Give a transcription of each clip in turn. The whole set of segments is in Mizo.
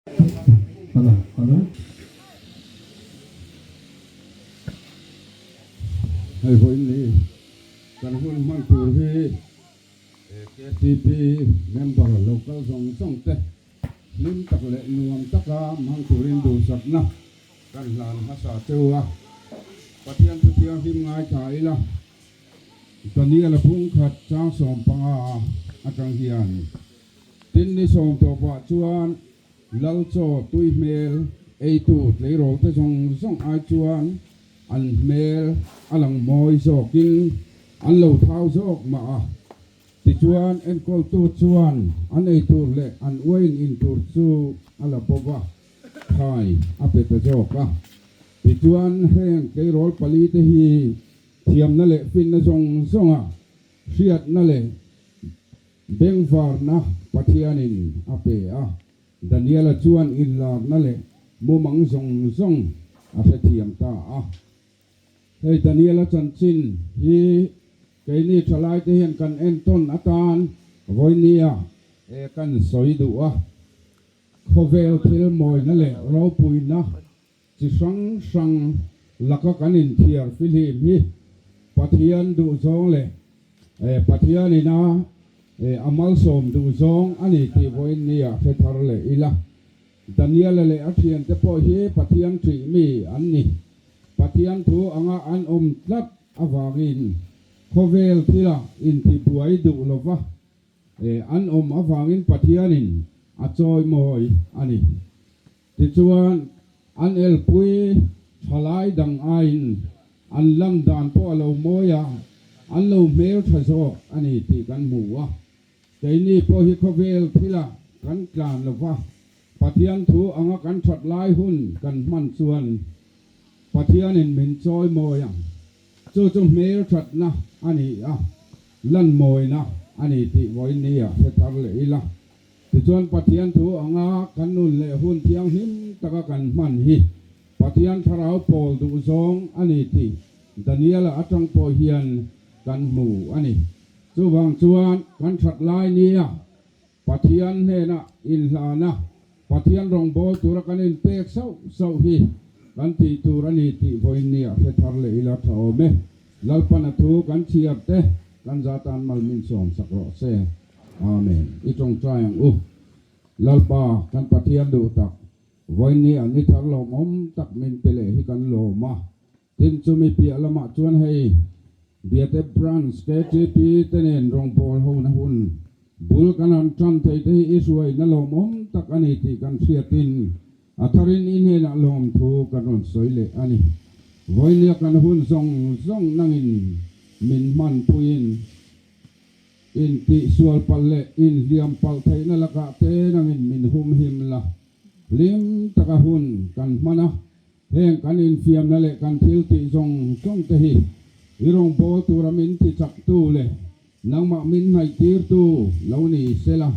Hello, hello. Hei vawiin ni kan hun hman tur hi KTP member local zawng zawng te hlim tak leh nuam taka hmang turin duhsakna kan hlan hmasa cheu a. Pathian thu thianghlim ngaithla ila Daniel-a phungkhat chang 15 atang hian Tin ni sawm tawpah chuan Lal chaw tui hmel eitu tleirawlte zawng zawng ai chuan an hmel a lang mawi zawkin an lo thau zawk mah a. Tichuan enkawltu chuan an eitur leh an uain in tur chu a la bo va, thai a pe ta zawk a. Tichuan heng tleirawl palite hi thiamna leh finna zawng zawnga hriatna leh Bengvarna Pathianin a pe a, Daniela chuan inlarna leh mumang zawng zawng a hrethiam ta a. Hei Daniela chanchin hi keini thalaite hian kan entawn atan vawinia e kan sawi duh a. Khawvel thil mawina leh ropuina chi hrang hrang laka kan inthiar fihlim hi Pathian duhzawng leh Pathianin a a malsawm duhzawng a ni tih vawiin nia hre thar leh ila. Daniela leh a thiante pawh hi Pathian ṭih mi an ni. Pathian thu anga an awm tlat avangin khawvel thila intibuai duh lova an awm avangin Pathianin a chawimawi a ni. Tichuan, an elpui thalai dang aiin an lan dan pawh a lo mawi a, an lo hmel tha zawk a ni tih kan hmu a. Keini pawh hi khawvel thilah kan tlan lo va, Pathian thu anga kan that lai hun kan hman chuan Pathianin min chawi mawi ang. Chu chu hmel thatna a ni a, lan mawina a ni tih vawinia hre thar leh ila. Tichuan Pathian thu anga kan nun leh hun thianghlim taka kan hman hi Pathian thlarau pawl duhzawng a ni tih Daniela atang pawh hian kan hmu a ni. Chuvang chuan kan that lai nia Pathian hnena inhlana Pathian rawngbâwl tura kan inpek sauh sauh hi kan tih tur a ni tih vawiinnia hre thar leh ila tha awm e. Lalpana thu kan chhiar te kan zatan mal min sawm sak rawh se. Amen. I tawngtai ang u. Lalpa, kan Pathian duh tak, vawiinni ah ni thar lawmawm tak min pe leh hi kan lawm a. Tin, chumi piah lamah chuan hei Biate Branch KTP te nen rawngbâwl hona hun bul kan han tan thei te hi i hruaina lawmawm tak a ni tih kan hriatin a tharin i hnenah lawmthu kan rawn sawi leh a ni. Vawiinnia kan hun zawng zawng nangin min hmanpuiin, Intihsual palh leh inhliam palh theihna lakah te nangin min humhim la, hlim taka hun kan hman a, heng kan infiamna leh kan thil tih zawng zawng te hi i rawngbâwl tura min ti chaktu leh nangmah min hnaihtirtu lo ni sela,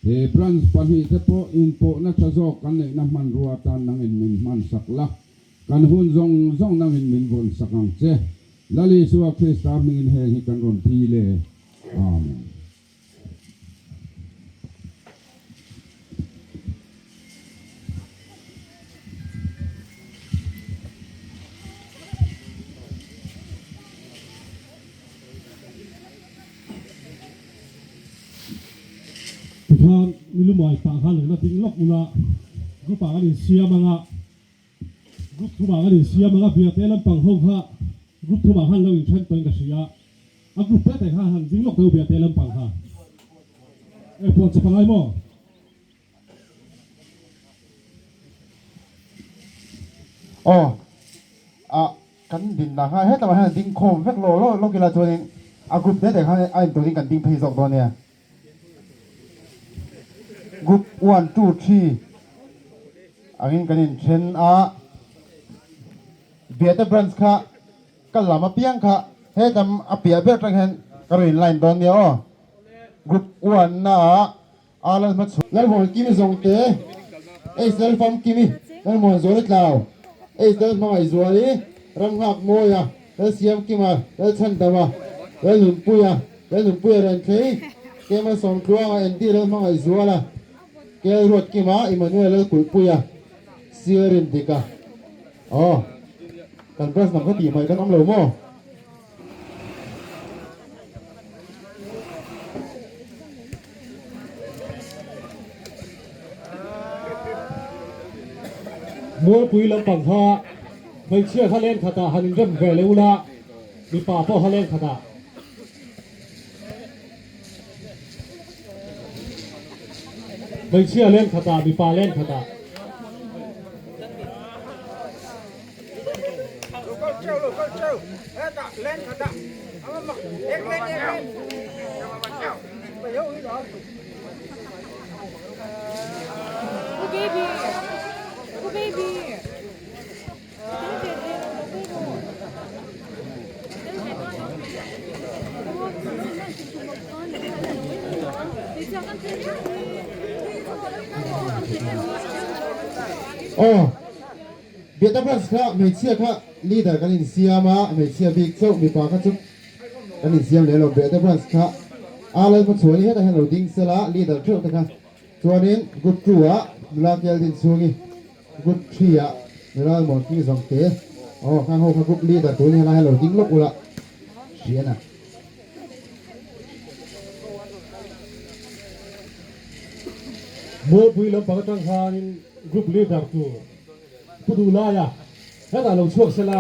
he branch pahnihte pawh inpawhna tha zawk kan neihna hmanrua atan nangin min hmansak la. Kan hun zawng zawng nangin min vawn sak ang che. Lal Isua Krista hmingin heng hi kan rawn thi le. Amen. Tikhan Milumai pah khan lo la ding lawk ula, group ah kan insiam anga. Group thumah kan insiam ang a, biate lampang ho kha group thumah khan lo inthen tawhin ka hria. A group te te kha han ding lawk deuh biate lampang kha. E puan chawp angai maw? Aw a kan din lah kha hetlaiah hian ding khawm vek lawk lawk lawk ila chuanin a group te te khan a inturin kan ding phei zawk dawn nia. Group one two three angin kan inthen a, Biate branch kha ka lam apiang kha hetam a piah ber atang hian ka rawn in line dawn nia aw. Group one na ah Alan hmachhuan. Lalmuan Kimi Zawngte, H Lalfam Kimi, Lalmuan Zuali Tlau, H Lalhmangaih Zuali, Ramnghak Mawia, Lalsiam Kima, Lalchhandama, Lalnunpuia, Lalnunpuia Renthlei, Kemal Sawmtluanga, Andy Lalhmangaih Zuala. Kel Ruatkima, Emmanuel Lalkulhpuia, Sir Rindika. Aw, kan branch dang kha tih hmaih kan awm lo maw? Mualpui lampang kha hmeichhia kha leng khatah han inrem ve leh ula, mipa pawh kha leng khatah. Hmeichhia leng khatah, mipa leng khatah. Aw. Biata Branch kha hmeichhia kha leader kan insiam a, hmeichhia bik chauh mipa kha chu kan insiam leh lo. Biata Branch kha a Lalhmachhuani hetah hian lo ding sela leader theuh te kha chuanin group 2 ah nula Keldin chhungi group 3 ah nula Mawlki Zawngte aw khang ho kha group leader tur in helai hian lo ding lawk ula hria na. Mualpui lampang atang khanin group leader tur Pu duh laia hetah lo chhuak sela.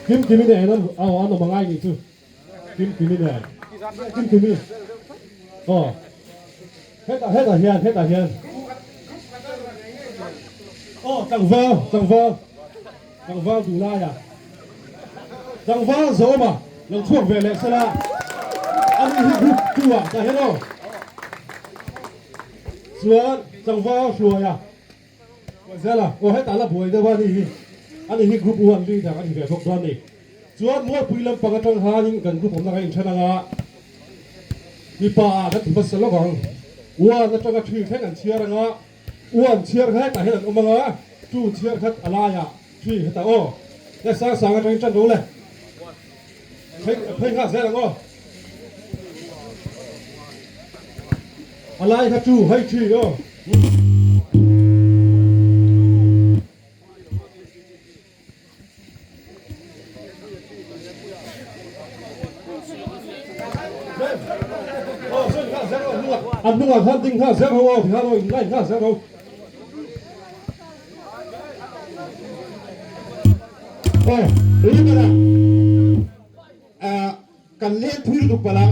Kim Kimi nen an aw an awm angai nih chu Kim Kimi nen Kim Kimi aw hetah hetah hian hetah hian aw tlangval tlangval tlangval duh laia Tlangval Zawma lo chhuak ve leh sela ani hi group 2 ah tah hian aw chuan tlangval Hruaia Zela aw hetah la buai deuh a ni hi ani hi group 1 leader ani ve bawk dawn a ni. Chuan Mualpui lampang atang khanin kan group awmna kan inthen anga mipa ah kan ti hmasa lawk ang 1 atanga 3 thleng an chhiar anga 1 chhiar kha hetah hian an awm anga 2 chhiar khat a laiah Khi hetah aw, le sang sang atangin tan ro le, phei phei nghal zel ang aw. A lai kha chu hei thi aw. An hnungah khan ding nghal zel ho aw, tikhan aw in line nghal zel ho. Aw Rinara kan leng thui lutuk palh a,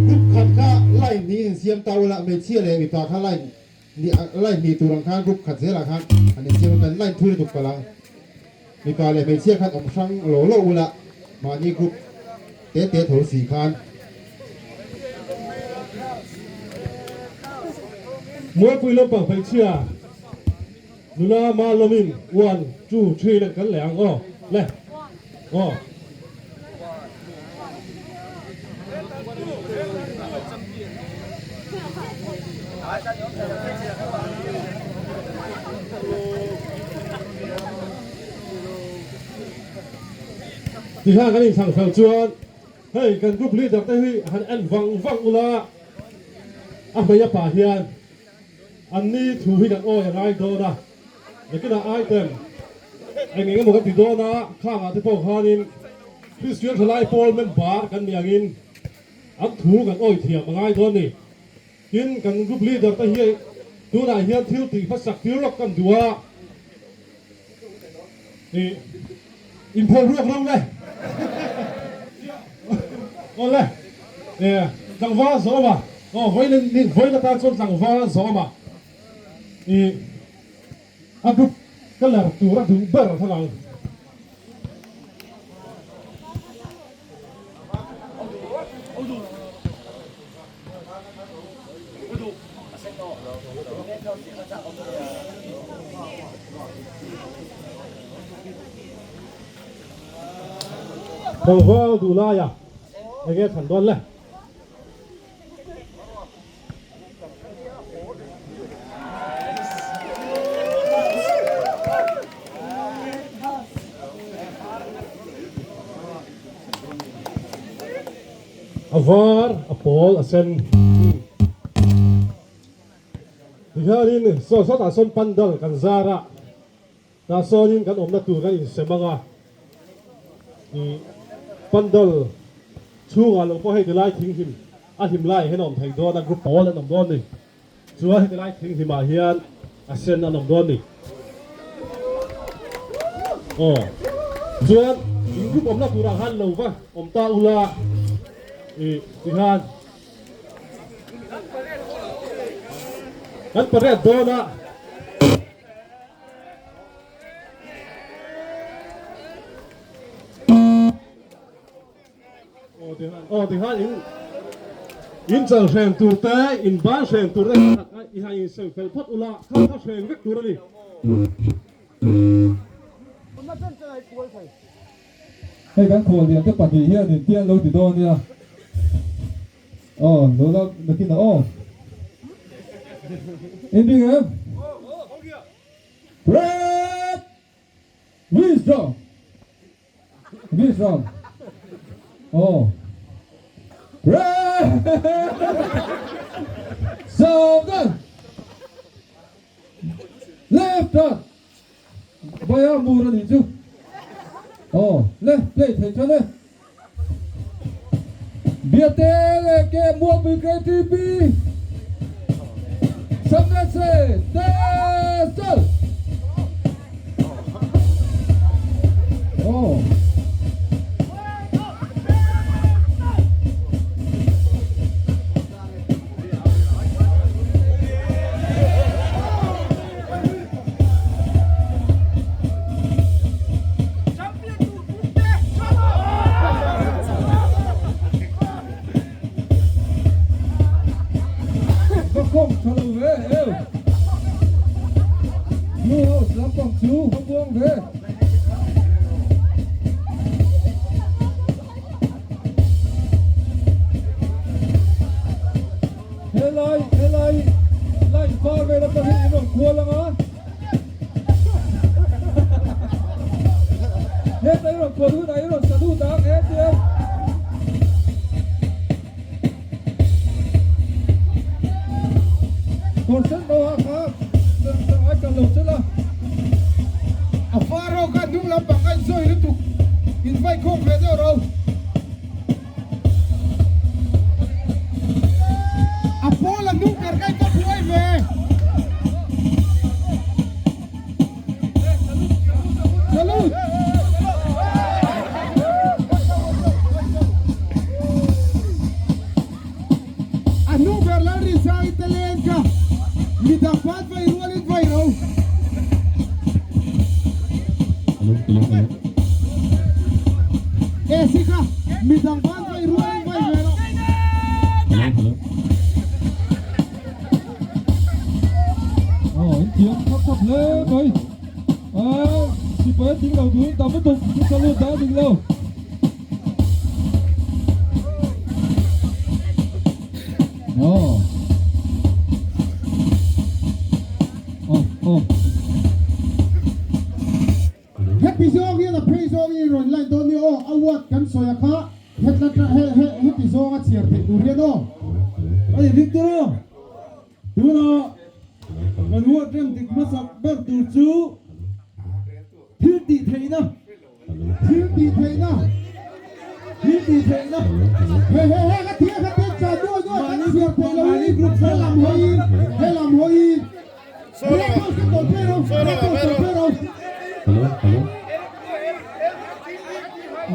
group khat kha line niin in siam ta ula, hmeichhia leh mipa kha line line hnih tur ang khan group khat zelah khan an insiam a, kan line thui lutuk palh ang, mipa leh hmeichhia khan awm hrang lo lo ula, mahni group te te tho si khan. Mualpui lampang hmeichhia. Nula ma lawmin one, two, three nen kan leh ang aw le aw. Tihian kan inthlang fel chuan hei kan group leader te hi han en vang vang ula a hmei a pah hian An ni thu hi kan awi a ngai dawn a, nakinah item eng eng emaw kan ti dawn a, khangah te pawh khanin Kristian thalai pawl member kan nih angin an thu kan awi thiam a ngai dawn a ni. Tin, kan group leader te hi tunah hian thil tih hmasak tir lawk kan duh a, ih inphawh ruak ro le awle eh tlangval zawm a aw vawiin ni vawiin atan chuan tlangval zawm a ih a group colour tur a duh ber a thlang ang. Tlangval duh laia enge thlan dawn le? A var, a pawl, a sen. Tikhianin saw sawtah sawn pandal kan zar a, tah sawnin kan awmna tur kan insem ang a, ih pandal chhungah lo pawh hei tilai thing hlim a hlim laiah hian a awm thei dawn a, group pawl an awm dawn a ni. Chuan heti lai thing hlimah hian a sen an awm dawn ni. Aw. Chuan in group awmna turah khan lo va awm ta ula i tikhan kan parade dawn a. Aw tikhan in in chal hreng tur te in ban hreng tur te i han in sem fel phawt ula kha kha hreng vek tur a ni. Hei kan khuallian te pahnih hianin tian lo ti dawn nia. Aw lo la nakinah aw. Inring em? Red Wisdom. Wisdom. Oh. Southern. Left turn. Baya mur ani chu. Oh, le play thei chuan e. Biate le ke Mualpui KTP. Samnetse Tesel. Oh. Va khawng tha lo ve eu. Blue House lampang chu va buang ve. Helai helai line par vel atang hian in rawn kual ang a. Heta i rawn kual hunah i rawn salute ang he tiang. Kawr sen no ah kha ai kal lo chel a. A far ho kha hnung lampang a insawi lutuk invai khawm ve deuh ro. A pawl a hnung ber kha i ka buai ve. Salute! A hnung ber Lalrinsangi te len kha midang pan vai rualin vai ro. Esi kha midang ban vai rualin vai ve lo. Aw in thiam khap khap hle mai. Sipai a ding lo turin tam lutuk chu salute dah a dik lo. Aw. Aw aw. Heti zawng hian a phei zawng in rawn line dawn nia aw, a word kan sawi a kha hetla heti zawng a chhiar theih tur hian aw. Ani Victor aw, tuna kan word rem dik hmasak ber tur chu thil tih theihna. Thil tih theihna. Thil tih theihna. He he he ka thil ka tel chan nuai nuai kan chhiar theih lo hi helam hawi helam hawi Red House ka tawlh phei ro Red House tawlh phei ro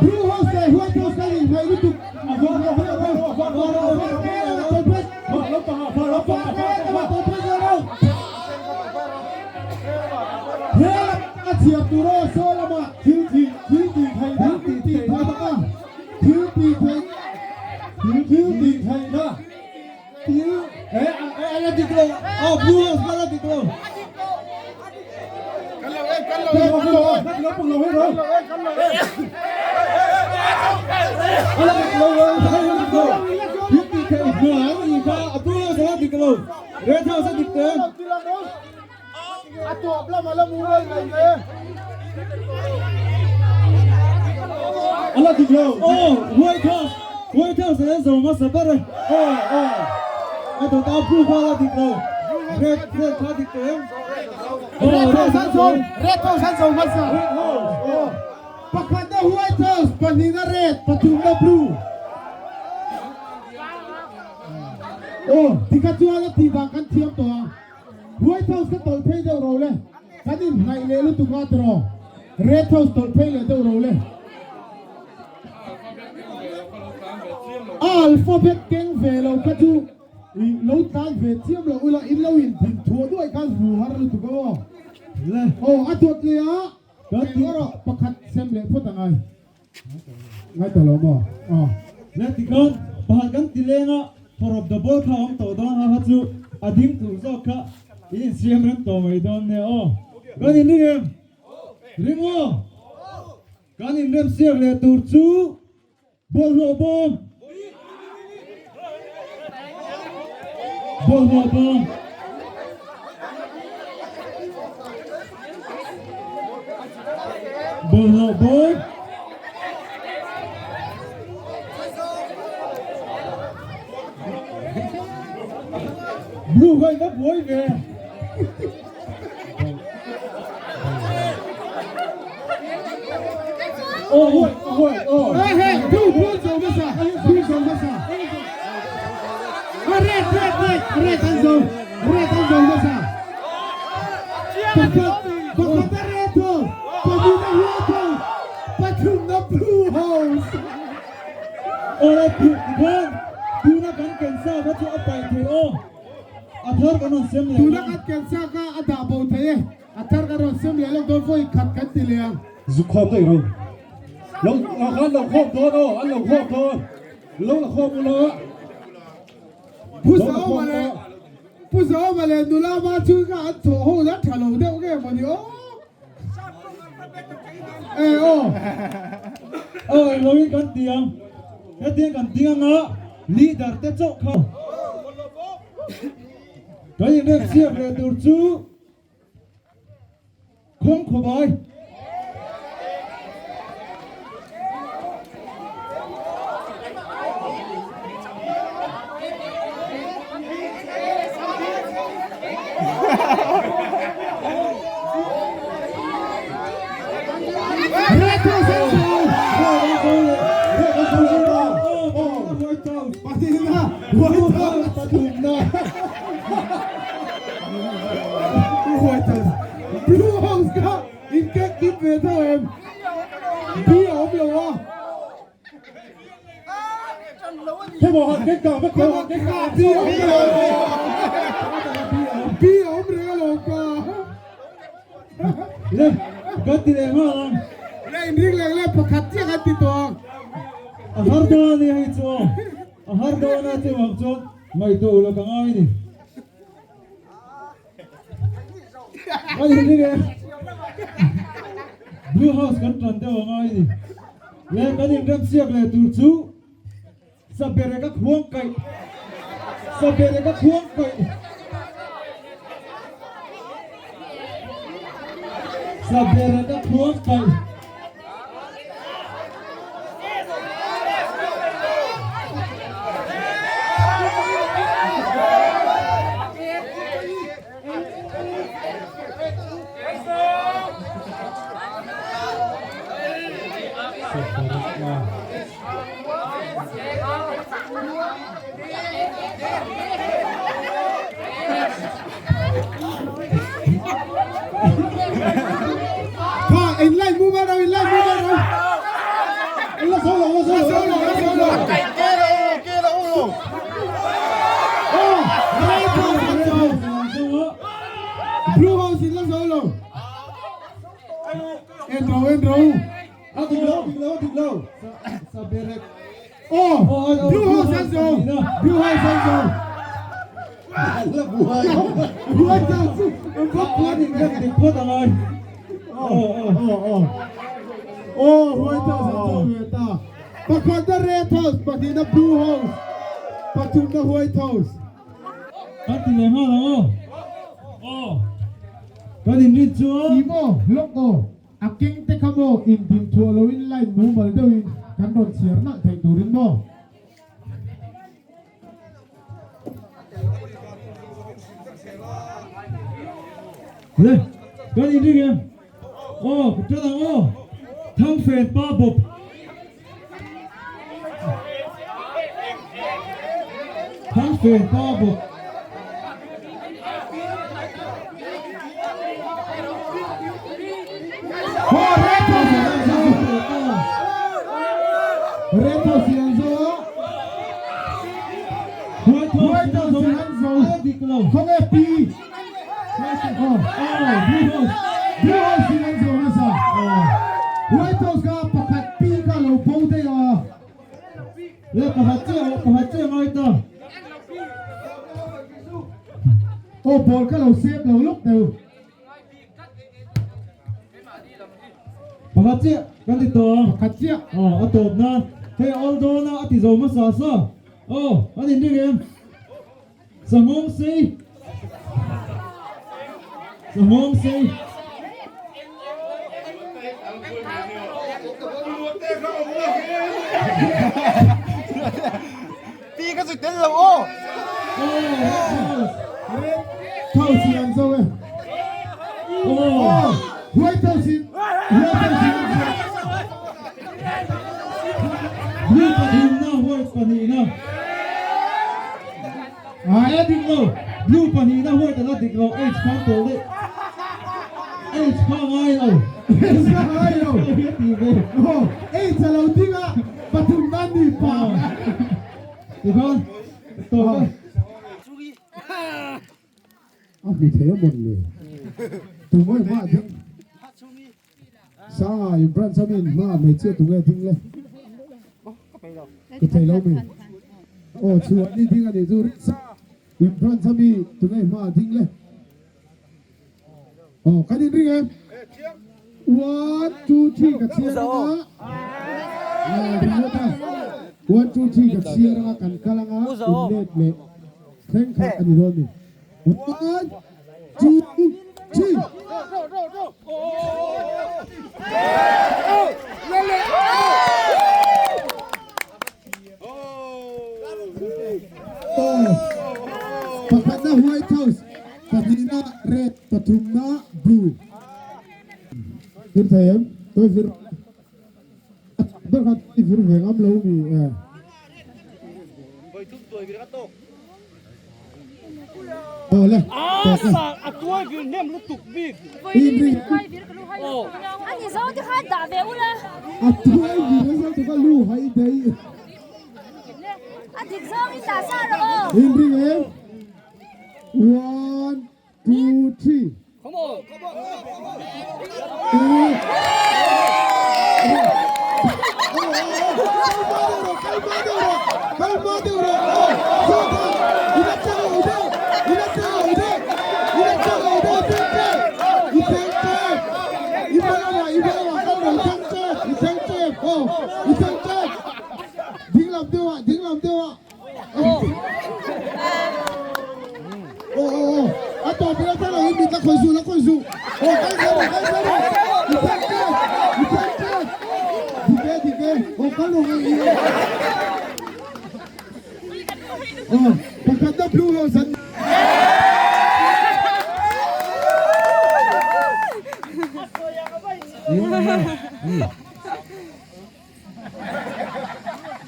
Blue House leh White House ka inhnaih lutuk a var ro a var ro a var ro a var tawlh phei a var tawlh phei zel ro. He a chhiar tur aw saw lamah thil tih thil tih theihna thil tih theihna thil tih theih thil thil tih theihna thil he a la dik lo aw blue house kha a la dik lo kan lo en kan lo en kan lo en kan lo pang lo en kan lo en kan lo en a la dik lo a la dik lo thil tih theihna an nih kha a blue house a la dik lo red house a dik te. A tawp lam a la mu reng mai hle. A la dik lo. Aw, White House. White House an zo hmasa ber e. Aw aw a dawt a blue kha la dik lo. Red red kha dik tawh em? Red House an zo Red House an zo hmasa. Red House aw. Pakhatna White House, pahnihna Red, pathumna Blue. Aw tikha chuan a tih dan kan thiam tawh a. White House ka tawlh phei deuh ro le. Kan inhnaih leh lutuk a tiraw. Red House tawlh phei leh deuh ro le. A alphabet keng ve lo kha chu i lo tlan ve chiam lo ula in lo in thin thuah duai khan hmu har lutuk a maw? Le. Aw a dawt leh a Kan ti erawh pakhat sem leh phawt a ngai. Ngai tawh lo maw? Aw. Le tikhan pakhat kan ti leng a phawrh the ball kha a awm tawh dawn a kha chu a ding tur zawk kha in insiam rem tawh mai dawn nia aw. Kan inring em? Ring aw. Kan inremsiak leh tur chu bawlhhlawh bawm, bawlhhlawh bawm, bawlhhlawh bawm. Blue kha in va buai ve. Tuna kan ken sa kha chu a paih thei aw. A thar kan rawn sem leh Tuna kan ken sa kha a dah bo thei e. A thar kan rawn sem leh lawk dawn vawi khat kan ti leh ang. Zuk khawm daih ro. Lo an lo khawm dawn aw, an lo khawm dawn. Lo la khawm ula. Pu Zaoma leh Pu Zaoma leh nula ma chu kha an thawh ho la tha lo deuh nge mawni aw. E aw. Aw englo in kan ti ang. Hetiang kan ding anga leader te chauh kha kan inrem siak leh tur chu Khawng khawbai. Blue House kha in kek kim ve tho em? B a awm lo a. B a awm lo B a awm reng alawm ka. Le, kan ti leh nghal ang. Le inring leh le pakhat chiah kan ti tawh ang. A har dawn a ni hei chu aw. A har dawn a chuvang chuan ngaihtuah uluk a ngai a ni. Kan inring e. Blue House kan tan deuh a ngai a ni. Le kan inremsiak leh tur chu. Sabere ka khuang kaih Sabere ka khuang kaih Sabere ka khuang kaih. Kha in line mu ma ro in line mu ma ro. La zo lo la zo lo la zo lo. Oh, red house an zo. Blue house in la zo lo. En ro en ro. A dik lo dik lo dik lo. Saberek. Oh, Blue House an zo. Blue House an zo. La buai. Buai ta chu. An va Kan inrem dik phawt a ngai. Oh, oh, oh. Oh, White House an zo ve ta. Pakhatna Red House, pahnihna Blue House, pathumna White House. Kan ti leh nghal ang aw. Aw. Kan inrin chuan. Ti maw, lawk aw. A keng te kha maw in din thuah loin line mumal deuhin kan rawn chhiar nalh theih turin maw? Le, kan inring em? Aw, ka ṭan ang aw. Thangfen pa bawp. Thangfen pa bawp. Aw ball ka lo sep lo lawk deuh. Pakhat chiah kan ti tawh a. Pakhat chiah. Aw a tawp na hei a awl dawn a a ti zo hmasa sa. Aw an inring em? Sahmawng sei. Sahmawng sei. Pi ka zui tel lo aw. Red house in an zo e. Oh, white house in white house in an zo. Blue pathum na white pahnih na. Ah a dik lo. Blue pahnih na white ala dik lo. H kha tawh daih. H kha ngai lo. H kha ngai lo. Ti ve. Oh, H a lo ding a pathum nan ni pa. Tikhan tawp a. A hmu thei a mawn le. Tungawi hma ding. Sanga in branch a min hma hmeichhia tunge ding le. Ka thei lo mi. Aw chhuah ni ding a nih chu rinsa in branch a mi tunge hma ding le. Aw kan in ring em. 1 2 3 ka chhiar anga. Ringawt a. 1 2 3 ka chhiar anga kan kal anga in let leh thleng kha a ni dawn ni. 1 2 3 Pakhatna White House, pahnihna Red, pathumna Blue. Vir thei em? Toi vir a chak ber khan i vir ve ngam lo mi e. Aw le, tawk e. In ring. A tuai vir a zo tuk a lu hai dei. In ring em? One, two, three. Come on. Come on. Ding lam deuh ah, ding lam deuh ah. Aw aw aw a tawp ila thar lo in mit la khawi zuh la khawi zuh aw kal zel rawh kal zel rawh i thleng tep i thleng tep dik e dik e aw kal rawh ngei i aw pakhatna blue house an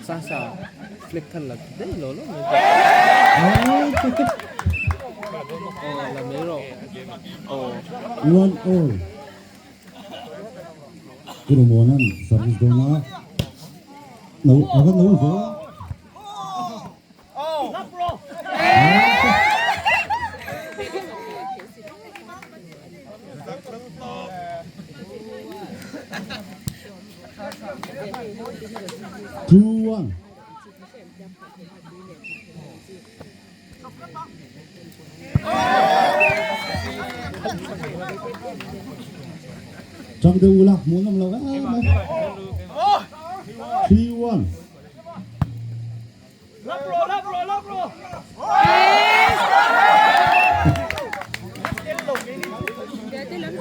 Sasa flick khan la daih lo lo mai aw la mai rawh aw. One all. Kurumuanan service dawn a no a va no ve. 2-1. Trong deuh ula hmuh nawm lo em mai. 3-1.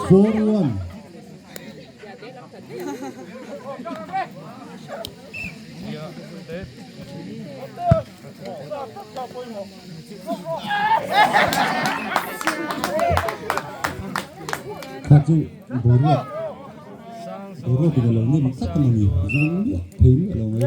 4-1. Kha chu boruak boruak in a lo nem tlat a ni zung miah thei miah lo mai.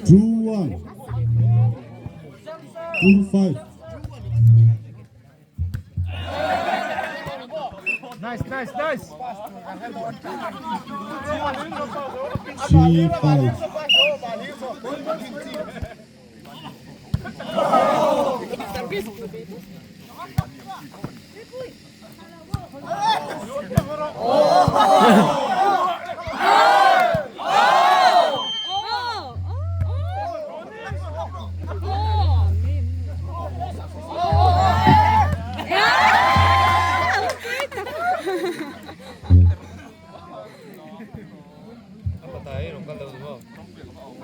2-1 2-5 Nice, nice, nice. 3-5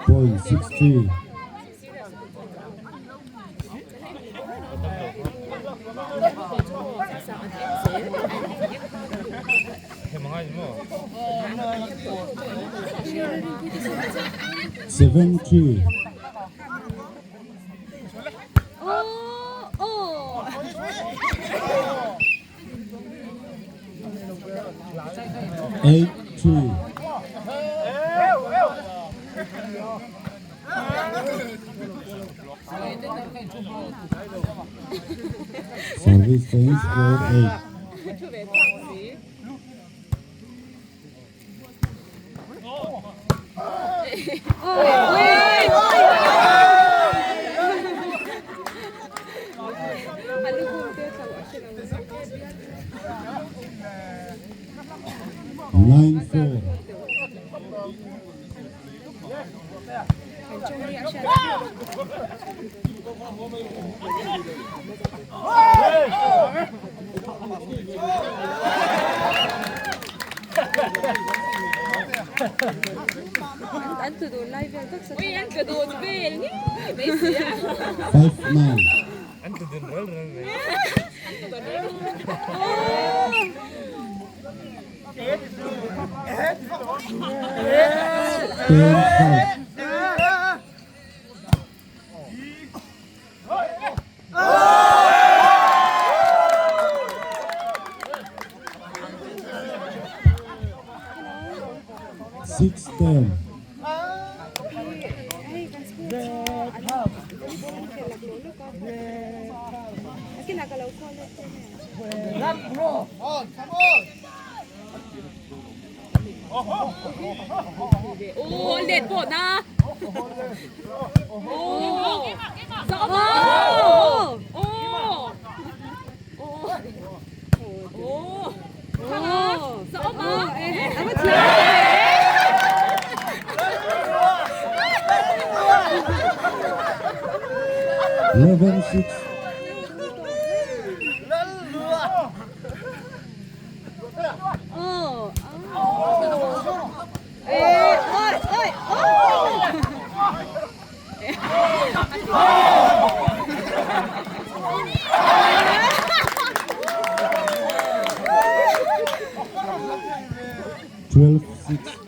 Point 6-3. 7-3. 8-3. Service points 4-8. 9-4. 5-9. 10-5. 6-10. 11-6. 12-6.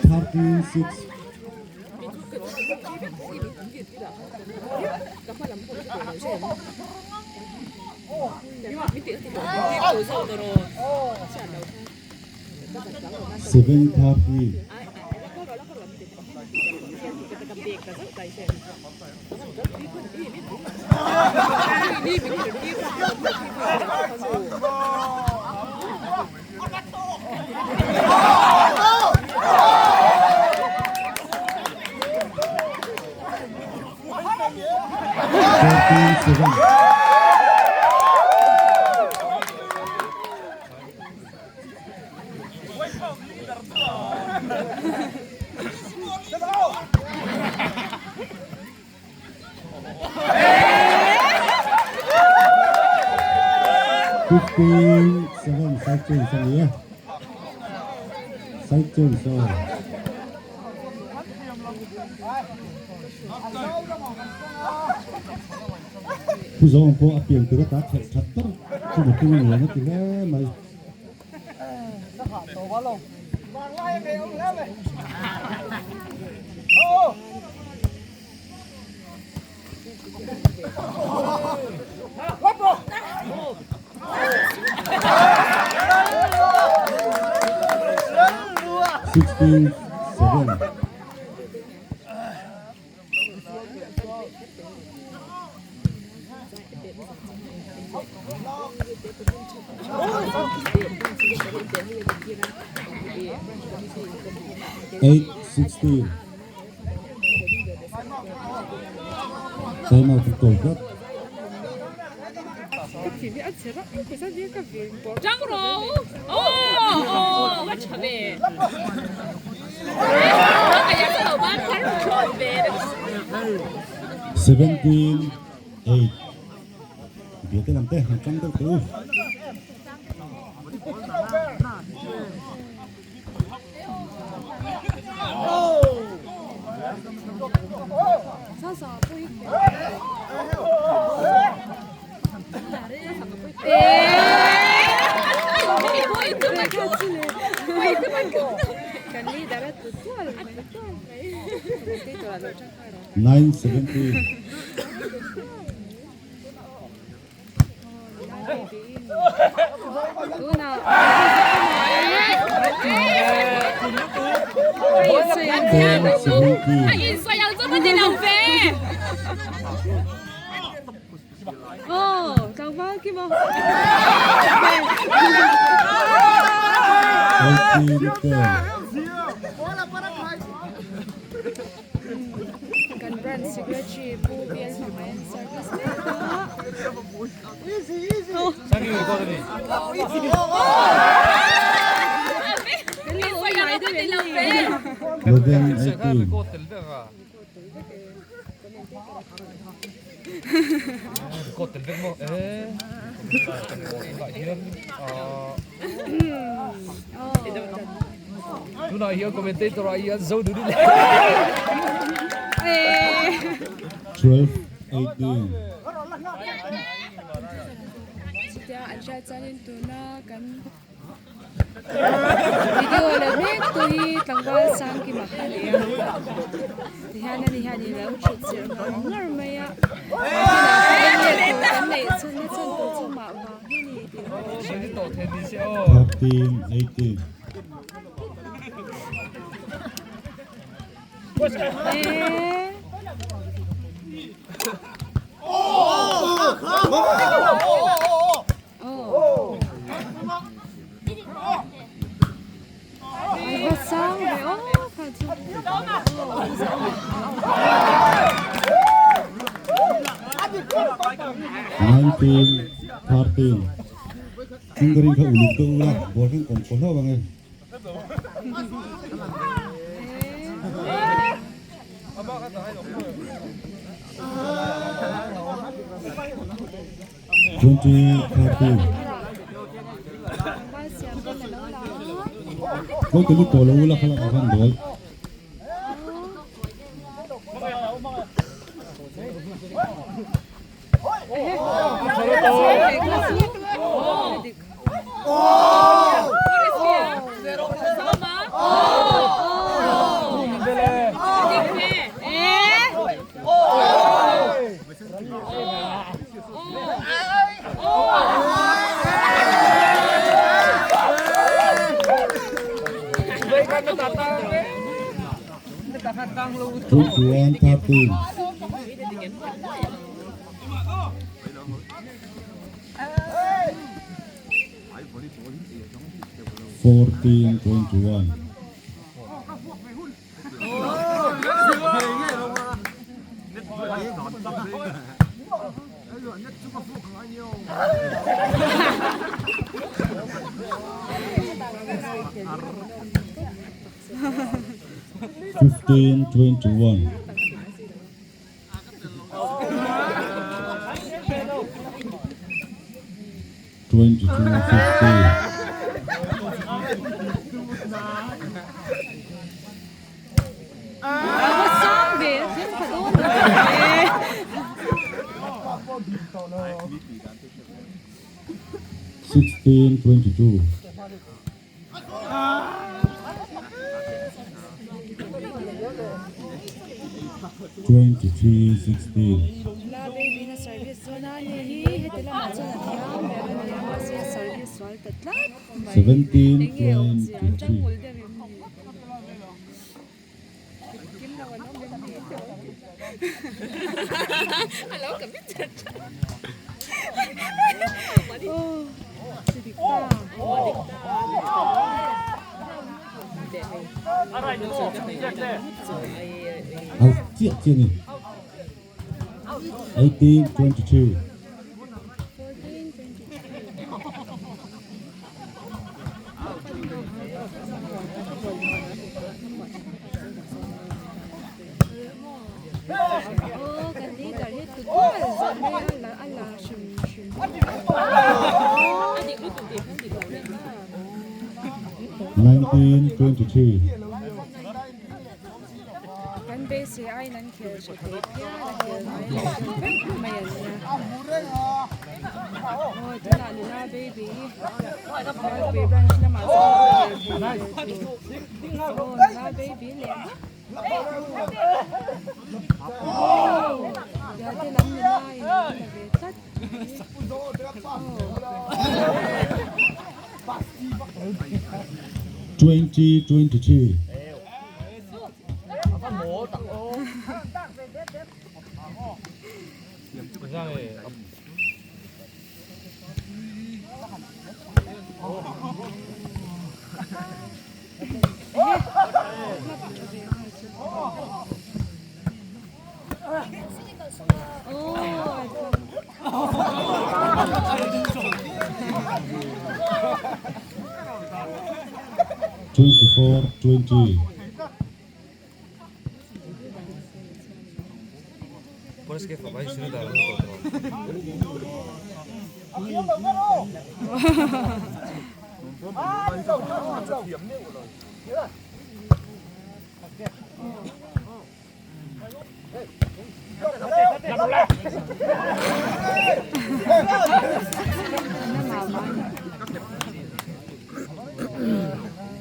13-6. 7-13. 14-7. 15 7 side change a ni e. Side change aw. Pu zawng pawh a pian tur ata khelh that ber chu motor a nuam a ti hle mai. 16 7. 8 16. Time out to tlat. 17 8. Biate lam te han tang deuh teh u. 9 17. 10 17. 18 10. 11 18. 12 18. 13 18. 19 13. Fingering kha uluk deuh ula, ball khan kawm pawh hlauh ang e. 20 13. Lo ti lut tawh lo ula kha lakah khan ball. 21 13. 14 21. 15 21. 22 15. 16 22. 23 16. 17 23. Out chiah chiah ni. 18 22. 19 23. 20 22. 24 20.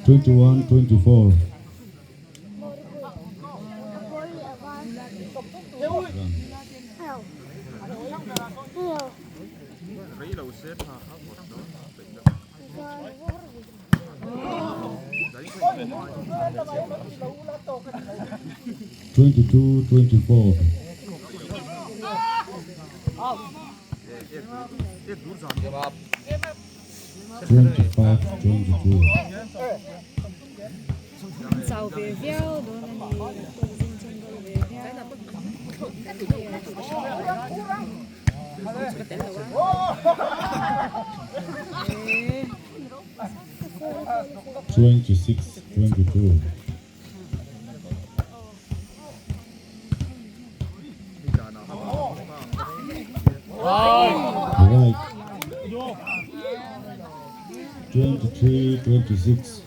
21 24. 22 24. 25 22. 26 22. Right. 23 26.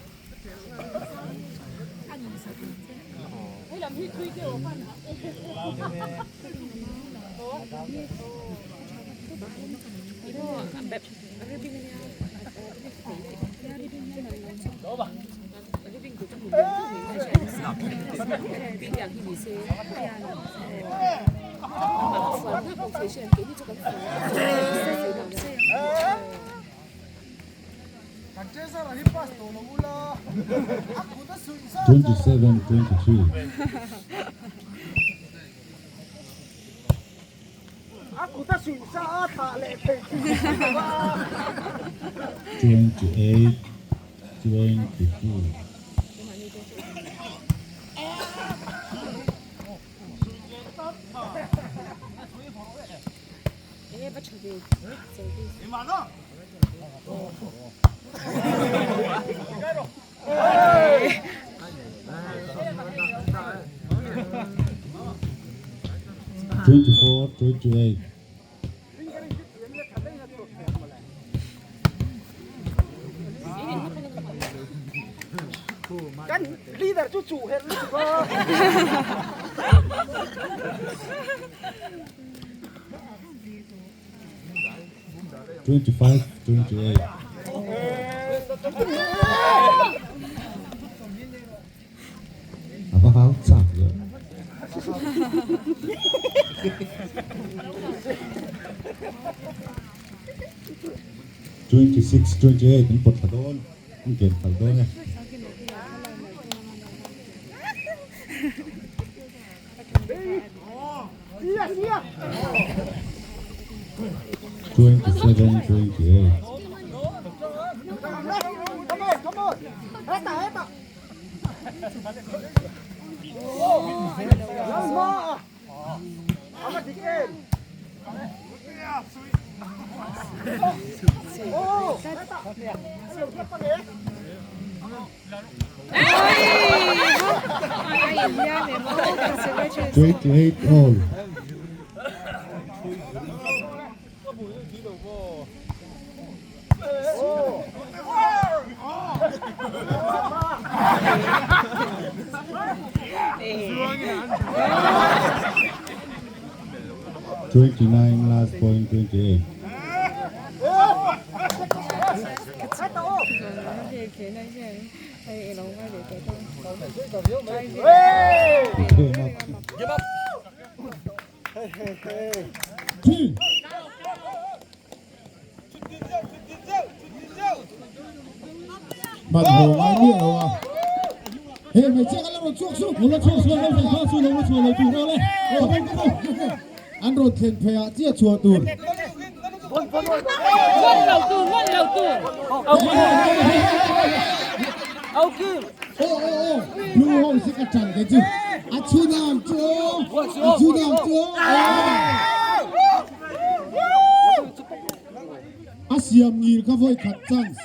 27 23. 28 22. 24 28. 25 28 A va hau chak ve. 26 28 an pawt thla dawn an ken phal dawn e. 27 28 28 all. 29 last point 28. Game up. Hman haw ngai miah lo a. He hmeichhia kan la rawn chhuak su. Lo la chhuak su, lo thlen phah su, lo la chhuah lo tur aw le. Aw ka bo. An rawn thlen phei ah chiah chhuah tur. Ngon lo tur, ngon lo tur. Au kim. Aw aw aw. Blue house hi ka tan kei chu. A chhun ang chu aw. A chhun ang chu aw. A siam ngil kha vawi khat chance.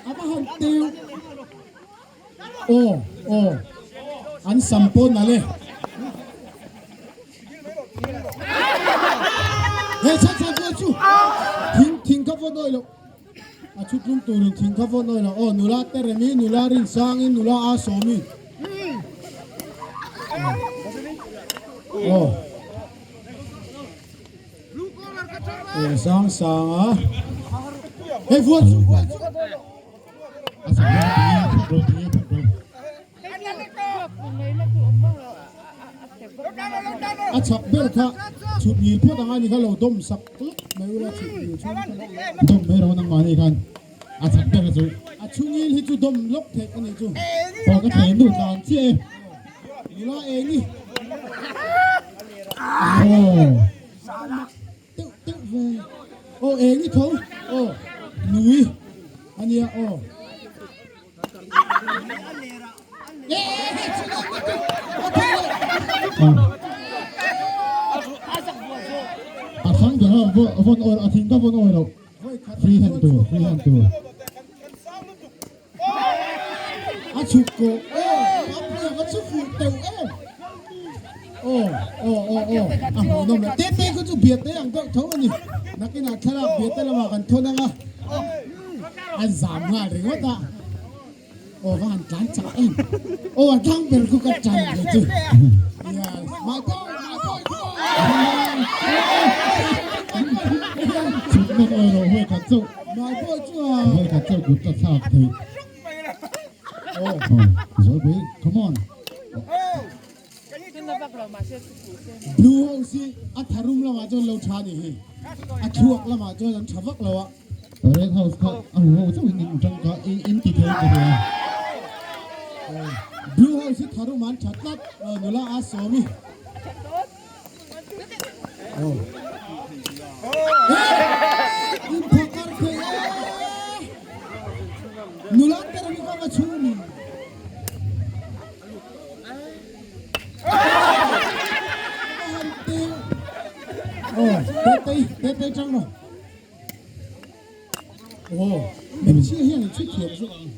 A va han teu. Aw aw an sam pawh nalh e. He chhan chhan chu chu thing thing kha vawn awih loh. A chhutlum turin thing kha vawn awih loh. Aw nula Teremi, nula Rinsangin, nula Asawmi. Aw. Aw sang sanga. Hei vuan chu vuan chu. A chak ber kha chhut ngil phawt ang a ni kha lo dawm sak lawk mai ula chhut ngil chhung kha dawm mai rawh nangmah ni khan a chak ber chu a chhungil hi chu dawm lawk theih a ni chu aw ka thei nu tlan chiah e nula eng i aw Teuh teuh ve. Aw eng i tho. Aw nui a nia aw. A thang ber a vawn awi a thing ka vawn awi loh. Free hand tur free hand tur. A chhuk kawh aw a puia ka chu fuh teuh em aw aw aw aw a hmuh nawm leh te te kha chu biate ang deuh tho a ni nakinah thlalak biate lamah kan thawn ang a a zam nghal ringawt a aw va han tlan chak em aw a thang ber khu ka tan ve chu yes my boy my boy come on Chhuk nawn awi loh hawi khat chauh. My boy chuan Hawi khat chauh kut ka thlak theih. Aw. Zawlpui, come on. Blue house hi a tharum lamah chuan lo tha ni hi. A thluak lamah chuan an tha vak lo a. Red house kha a hu ho chauhin in tangka in ti thei ka hria. Blue house hi tharum an tha tlat. Nula a sawm i. Nula te rami ka va chhung ni. Oh, te te te te chang no. Oh, hmeichhia hian an chhut thiam zawk ang.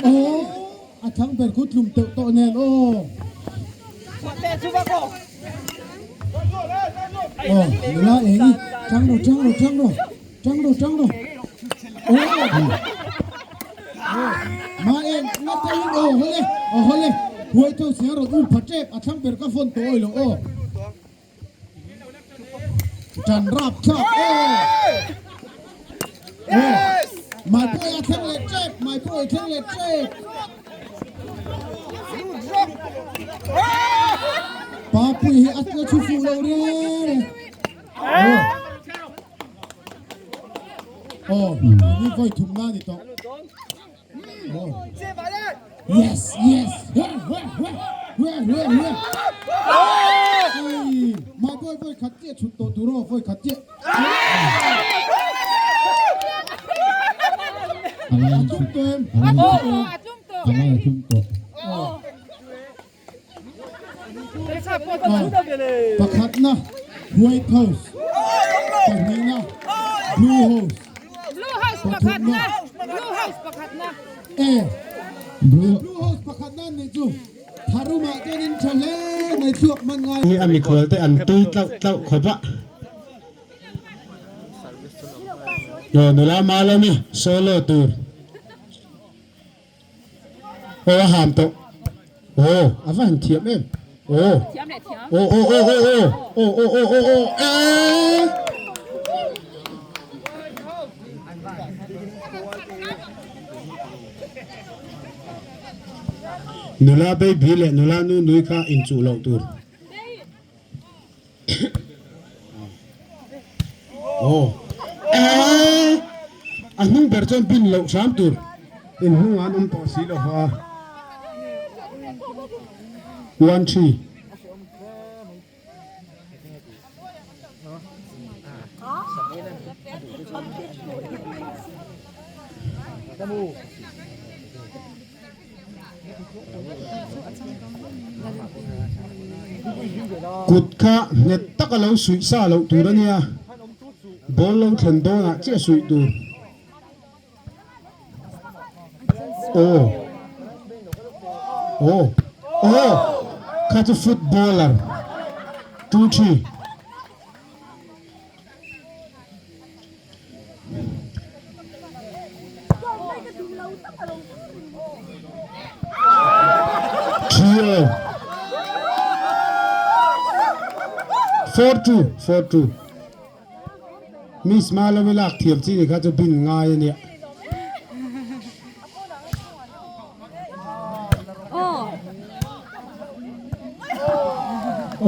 Oh, a thang ber khu tlum teuh tawh nen aw. Oh, nula eng i. Tang rawh, tang rawh, tang rawh, tang rawh, tang rawh. Aw. Ma eng nga te in aw hawle, aw hawle. Huai tho sia rawn um pha tep, a thlang ber ka phone tawh awi lo aw. Tan rap thlak aw. Aw. Mai pawh a thleng leh tep, mai pawh a thleng leh tep. Papui hi a la thu fuh lo reng reng. Aw. Aw, ni vawi thum na ni tawh. Aw. Yes, yes. Ai, my boy vawi khat chiah chhut tawh tur aw, vawi khat chiah. A tum tawh em? A tum tawh. A tum tawh. Pakhatna White House, pahnihna Blue House, pathumna E Blue House pakhatna an nih chu Tharumah chuan in tha hle mai chhuak hman ngai. Hi a mikhual te an tui tlauh tlauh khawp a. Aw nula Malawmi solo tur. Aw a ham tawh. Aw a va han thiam em. Aw aw aw aw aw aw aw aw aw aw aw eh. Nula baby leh nula nu nui kha inchuh loh tur. Aw eh a hnung ber chuan bin loh hram tur in hnungah an awm tawh si lo va 1 3. Kut kha nghet taka lo suih sa loh tur a nia, ball lo thlen dawnah chiah suih tur. Aw aw aw kha chu footballer 2 3. Trio 4 2 4 2 Miss Malawi lak thiam chi ni kha chu bin ngai a nia.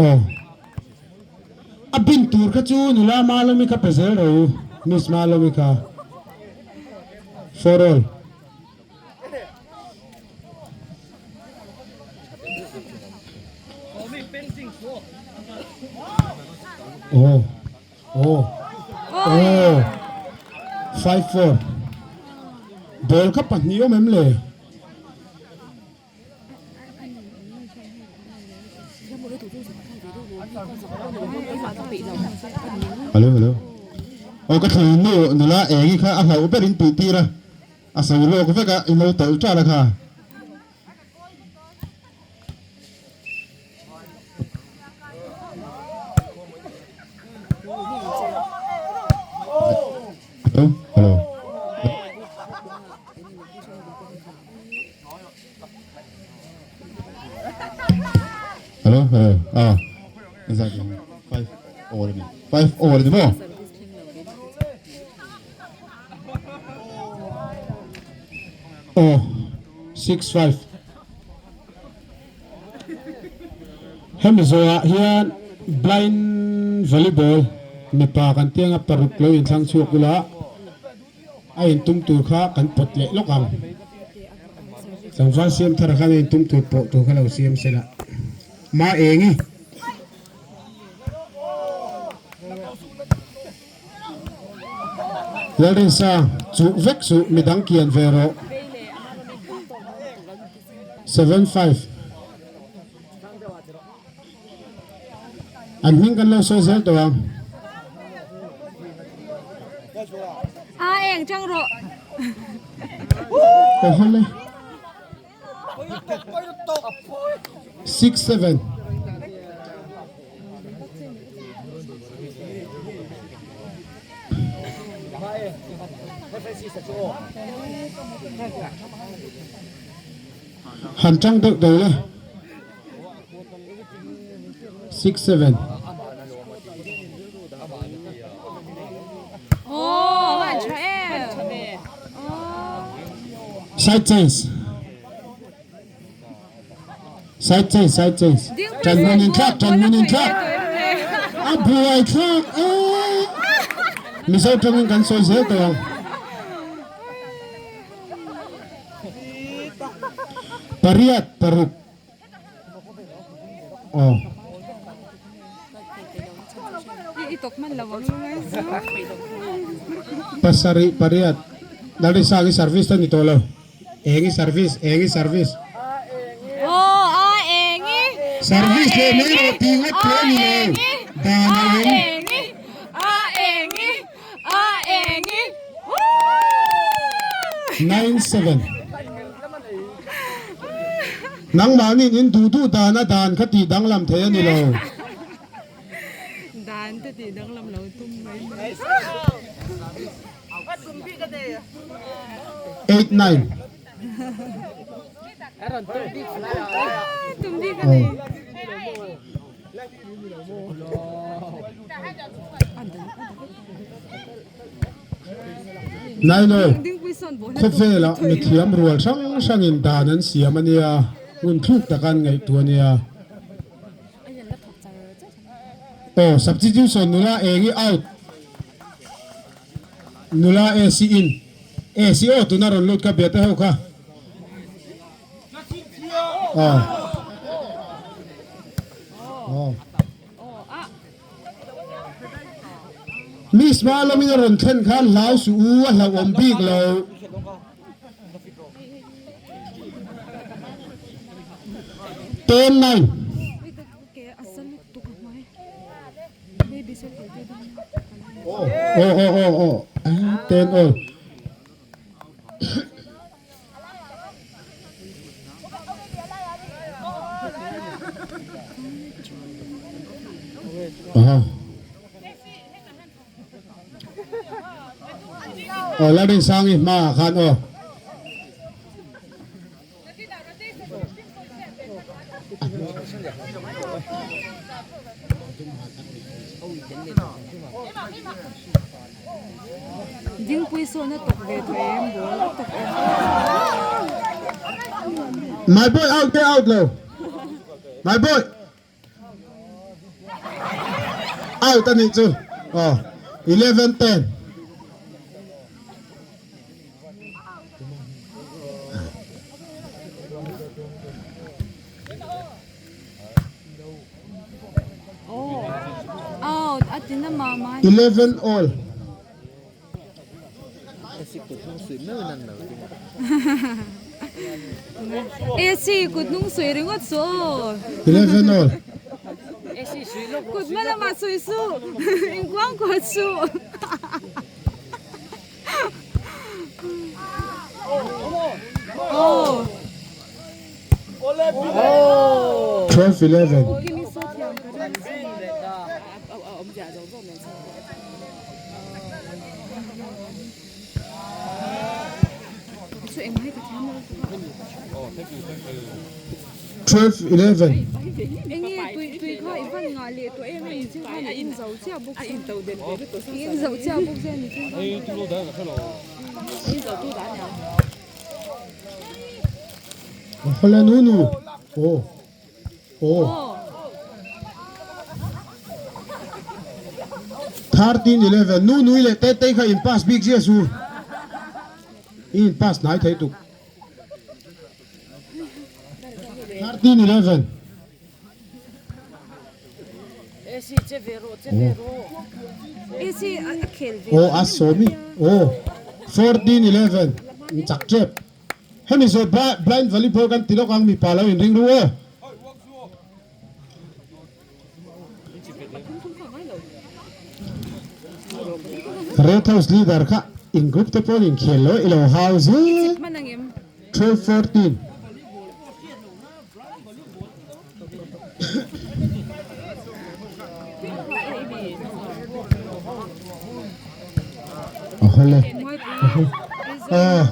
Aw. A bin tur kha chu nula Malawmi kha pe zel ro u, Miss Malawmi kha. For all. Aw aw aw 5 4 Ball kha pahnih awm em le? Hello hello aw ka thlen nu nula eng i kha a hlauh ber in tih tir a a sawi lawk vek a in lo tawlh ṭal a kha. Hello hello. Hello hello ah exactly 5 all ni 5 all ni mo oh 6 5 Hemi zawhah hian blind volleyball mipa kan tianga paruk lo inthlang chhuak ula a intum tur kha kan pawt leh lawk ang. Tlangval siam thar khan a intum tur pawh tur kha lo siam se la. Ma eng i. Lalrinsang, chuh vek suh midang kian ve rawh. 75 An hming kan lo sawi zel tawh ang. A eng chang rawh. Aw hawle. 6 7. Han tang deuh deuh la. 6 7. Side change. Side change, side change. Tan hmun in thlak, tan hmun in thlak. A buai thlak e. Mizo tangin kan sawi zel tawh ang. Pariat paruk. Aw. Pasarih pariat. Lalrinsang i service ta ni tawh lo. Eng i service, eng i service. Aw a eng i. Service leh mai rawh tih ngawt pawh a ni lo. Dan a awm. A eng i, a eng i, a eng i. 97. Nangmahniin in duh duh dan a dan kha tih danglam thei a ni lo. Dan te tih danglam lo tum mai mai. 8 9. Nailo, khawvelah mithiam rual hrang hrangin dan an siam a nia, hun thluk taka an ngaihtuah a nia. Aw, substitution nula eng i out, nula AC in, AC aw tuna rawn lut kha biate ho kha. Aw. Aw. Miss Malawmin a rawn thlen khan hlau suh u a hlauhawm bik lo. 10 9. Aw aw aw aw 10 all. Aw Lalrinsangi hmaah khan aw. Dingpui sawn a tawk ve tawh em ball a tawk em. My boy out te out lo. My boy. Out a nih chu. Aw 11 10. 11 all. AC kut hnung suih ringawt suh aw. 11 all. Kut hma lamah suih suh, inkuang kuat suh. 12 11. 12 11. Hawla nu nu. Aw. Aw. 13 11 nu nui leh te te kha in pass bik zia su. In pass hnai thei tuk. 13 11. Aw a sawmi aw 14 11 in chak tep. Hemi zawh blind volleyball kan ti lawk ang mipa lo in ring ru aw. Red House leader kha in group te pawn in khel lo ilo hau zel 12 14. Awle. Aw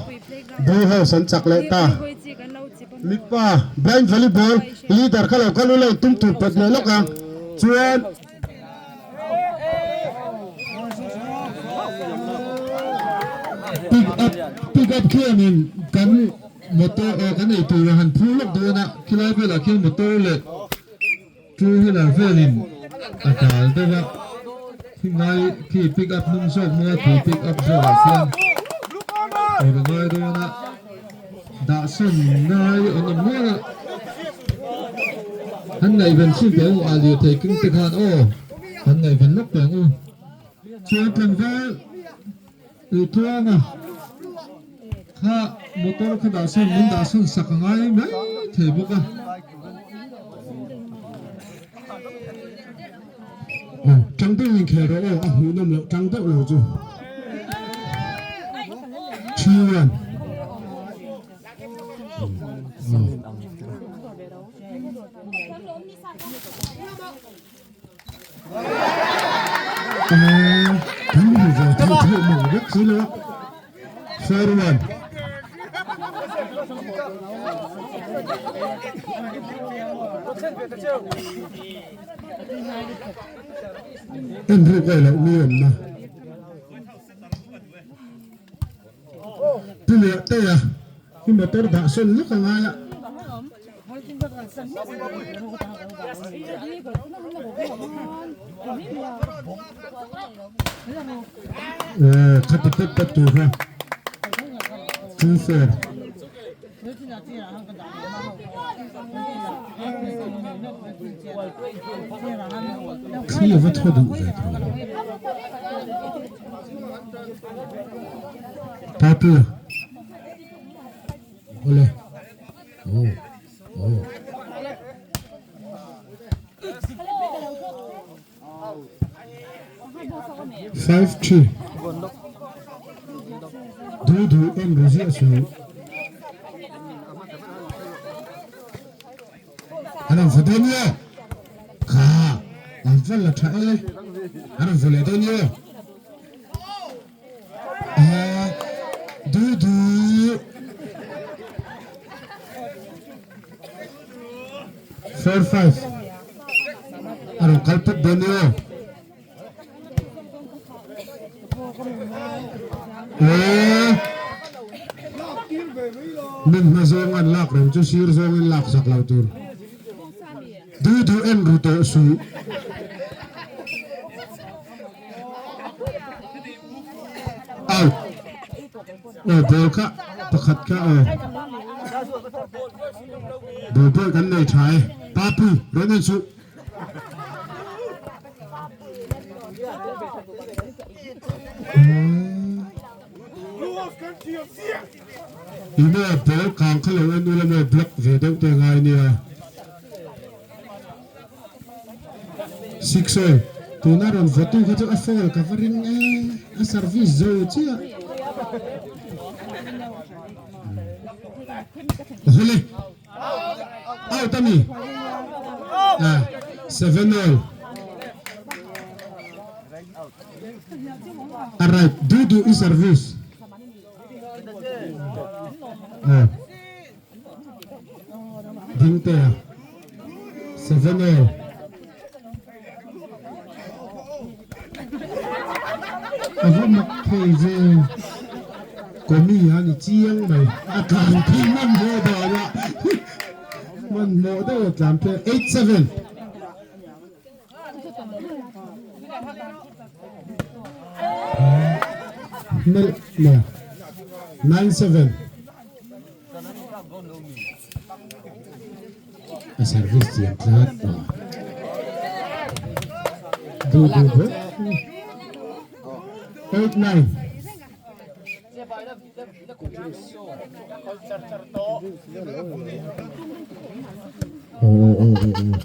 Blue House an chak leh ta. Mipa blind volleyball leader kha lo kal ula in tum tur pawt leh lawk ang chuan. Pick up pick up khianin kan motor aw kan ei tur a han phur lawk dawn a khilai velah khian motor leh two wheeler velin a dal deuh a thinglai khi pick up hnung zawk maw tui pick up zawkah khian awrh a ngai dawn a dah sawn ngai an awm nual a an ngaihven chhin teh u a lirthei keng te khan aw an ngaihven lawk teh ang u chuan tlangval Ih tluanga kha motor kha dah sawn min dah sawn sak a ngai mai thei bawk a. Aw tang deuh in khel rawh aw a hmuh nawm loh tang deuh lo chu. 3-1. Kan hmu ve thei theuh mang vek si lo a, 4-1. En ruk aih loh mi awmna. Ti leh teh a, i motor dah sawn lawk a ngai a. Aw khati pet pet tur kha 2 4. Thli a va thaw duh ve tho. Papu. Awle. Aw. Aw. 5 3 Duh duh en ru ziah chu an rawn vaw dawn nge kha an va la tha e an rawn vaw leh dawn nge a duh duh 4 5 a rawn kal pawp dawn nge Aw Min hma zawng an lak reng chu sir zawngin lak sak lo tur. Duh duh en ru tawh suh. Out. Aw ball kha pakhat kha aw. Ball pawh kan nei tha e. Papu rawn en suh. Ine ball kang kha lo en ula maw block ve deuh te ngai nia. 6 all tuna rawn vawtu kha chu a foul ka va ring e a service zo chiah. Hawle. Out a ni. Ah, 7 all. Alright, do do i service. Ah. Ding te a. 7 all. A va mak thei ve. Komi a ni chiang mai. A tlan phei hmanhmawh dan a. Hmanhmawh deuh a tlan phei. 8-7. Melh maw. 9-7. A service thiam tlat a. Duh duh bawk. 8 9. Oh oh oh oh oh.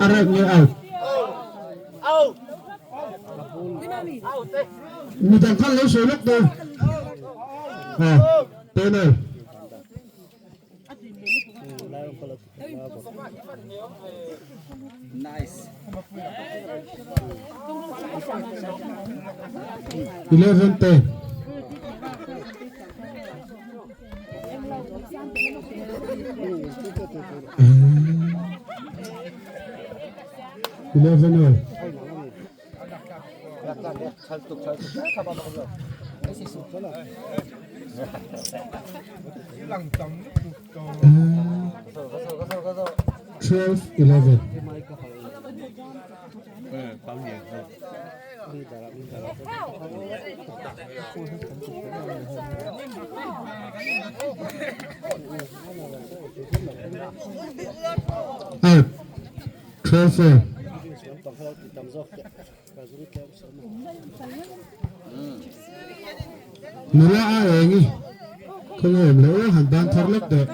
A rek nge out? Midang khan lo sawi lawk dawn. Aw, penal. 11 10. 11 all. 12 11. Out. 12 all. Nula a eng i khawnge awm loh aw han ban thar lek teh.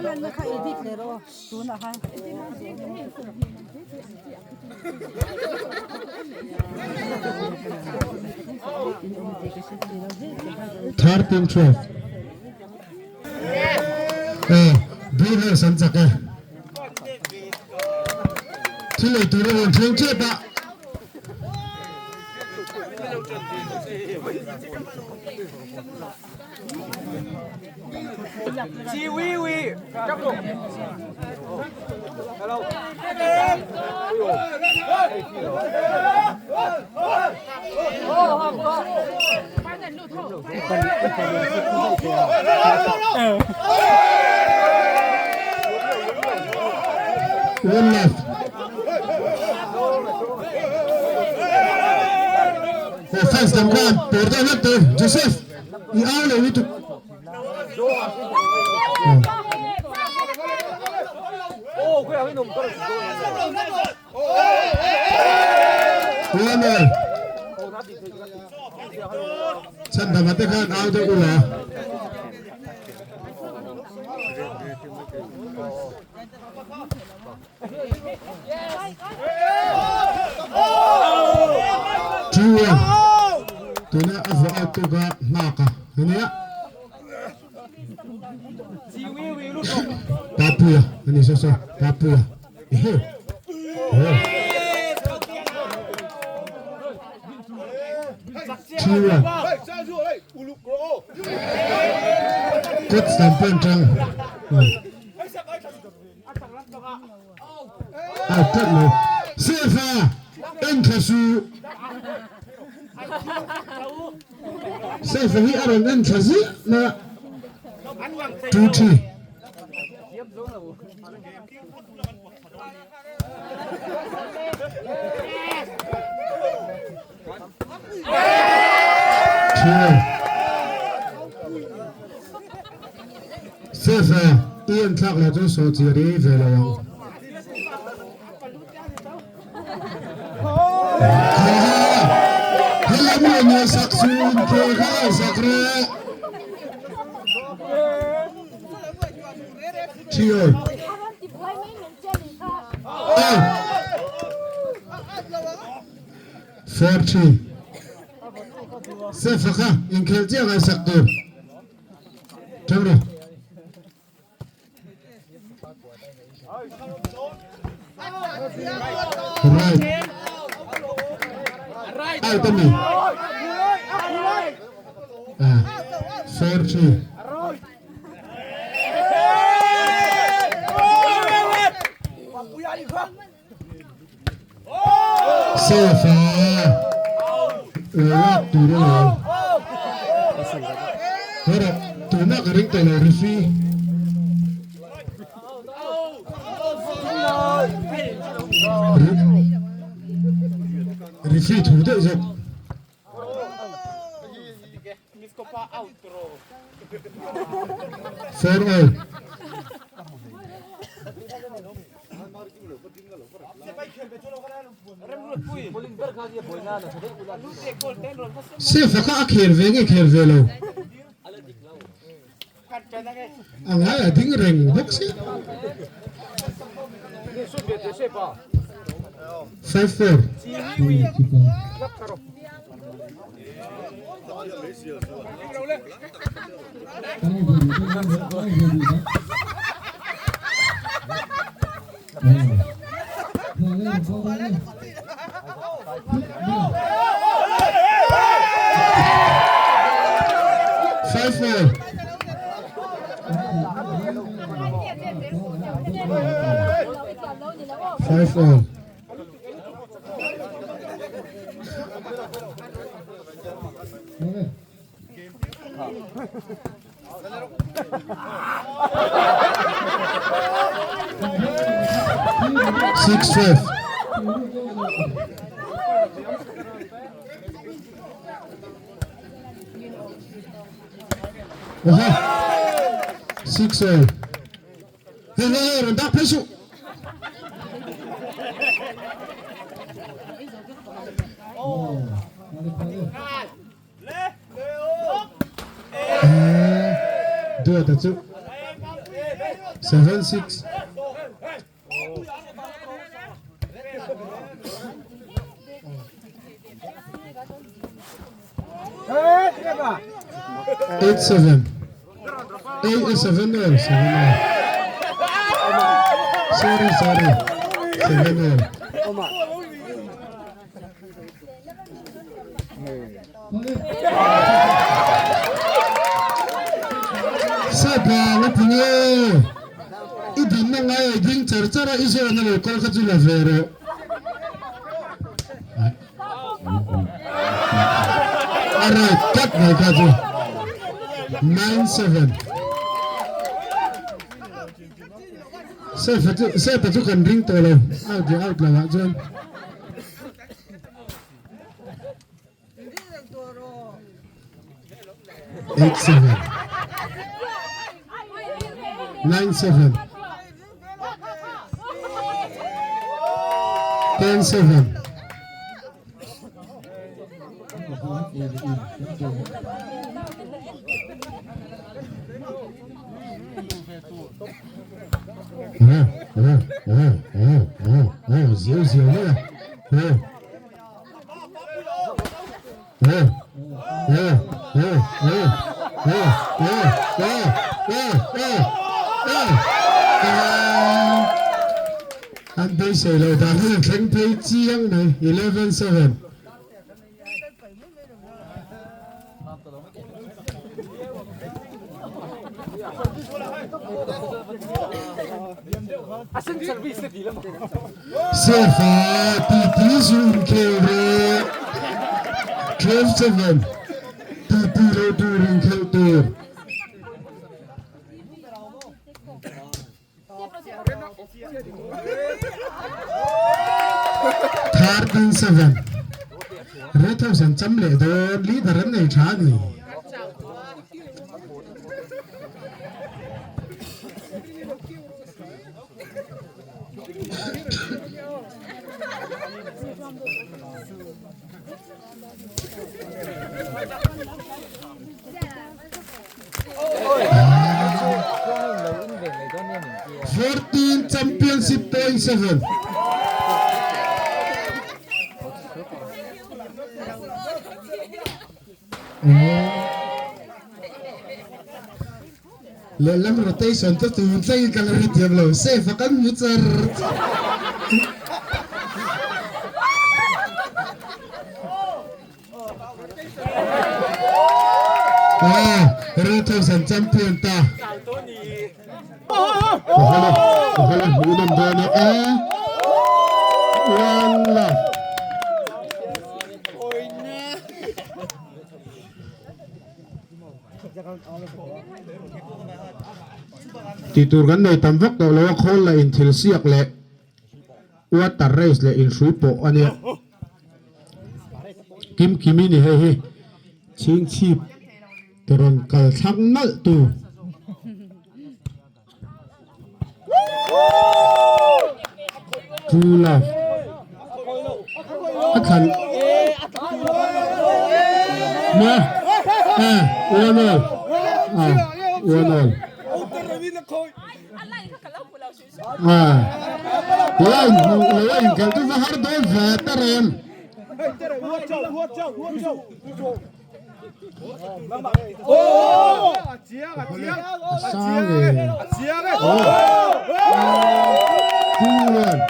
13 12. Eh, Blue Horse an chak e. Thil ei tur a rawn thleng tep a. One left. Oh, fans dam khan por deuh hlek tawh Joseph i au lo lutuk. One all. Chhandama te khan au deuh ula. 2-1 Tuna a vuah out tu kha nghak a ania. Papuia ani saw saw Papuia ehe oh 2-1 Coach lam pawh an tang. A tlat lo. Sefa en thla su. Sefa hi a rawn en thla ziah mai a. 2-3. Sefa, i en thlak loh chuan saw chi a ri ve lo ang. Helam rawn ngaihsak chu inkhel kha ngaihsak rawh. Theo. Out. 4-3. Sefa kha inkhel chiah ngaihsak tur. Tang rawh. Right. Out a ni. Ah, 4-3. Safe a, lak tur a lo. Herawh tuna ka ring tawh lo referee. Referee thu deuh zawk. 4-0. Sefa kha a khel ve nge khel ve lo? A ngai a ding reng bawk sia. 5-4. 5-4. 5-all. 6-5. Oha. 6-all. Hei hei hei rawn dak phei suh. Duata chu 7-6. 8-7. 8-7 all. 7 all. Sorry, sorry. 7 all. Sapa la pung e. I dinna ngai a ding char char a, i zawhna lo kal kha chu la ve rawh. A right tlat mai kha chu. 9-7. Sefa chu Sepa chu kan ring tawh lo. Out leh out lo ah chuan. 8-7. 9-7. 10-7. Oh, oh, oh, oh, oh, oh, ziau ziau mai a. Oh. Oh, oh, oh, oh, oh, oh, oh, oh, oh, oh. An beisei loh dan hi an thleng phei chiang mai. 11-7. Sefa titi zu inkhel rawh. 12-7. Titi lo tur inkhelh tur. 13-7. Red House an cham leh dawn, leader an nei tha a ni. 14 championship point 7. Lehlam rotation te tun thlengin ka la hrethiam lo, safe a kan hmu char char. Aw, 3000 champion ta. Pahala, pahala hmuh nawm dawn e. A, one love. Tih tur kan nei tam vak tawh lo a, khawl lah inthil siak leh water race leh inhrui pawh a nia. Kim Kimi ni hei hi chhingchhip te rawn kal thlak nalh tu. True love a thlan ma a one all a one all a line hmuh lo a inkhelh chu va har dawn ve ta rem. A sang e. 2-1.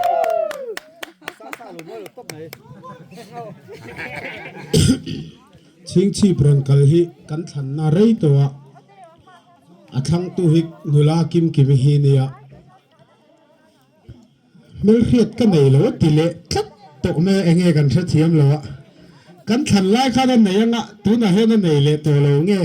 Chhingchhip rawn kal hi kan thlanna rei tawh a, a thlangtu hi nula Kimkimi hi nia. Hmelhriat ka nei lo a ti leh tlat tawh mai a, enge kan hrethiam lo a, kan thlan lai khan a nei anga tunah hian a nei leh tawh lo nge?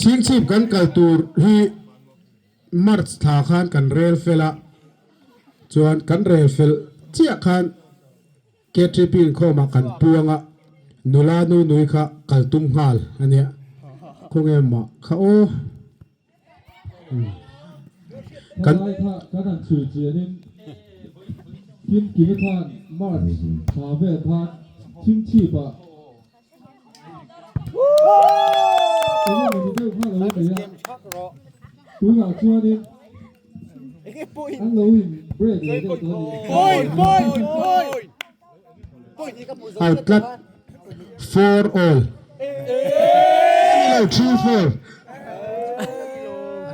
Chhingchhip kan kal tur hi March thla khan kan rel fel a, chuan kan rel fel chiah khan KTP inkhawmah kan puang a, nula nu nui kha kal tum nghal a nia, khawnge mah kha aw. Kan lai kha kan han chhui chianin Kim Kimi khan March thla vel khan Chhingchhipah eng emaw ni deuh kha lo nei a, tunah chuanin an lo in break leh deuh tawh a ni. Out tlat 4 all ni lo 3 4 a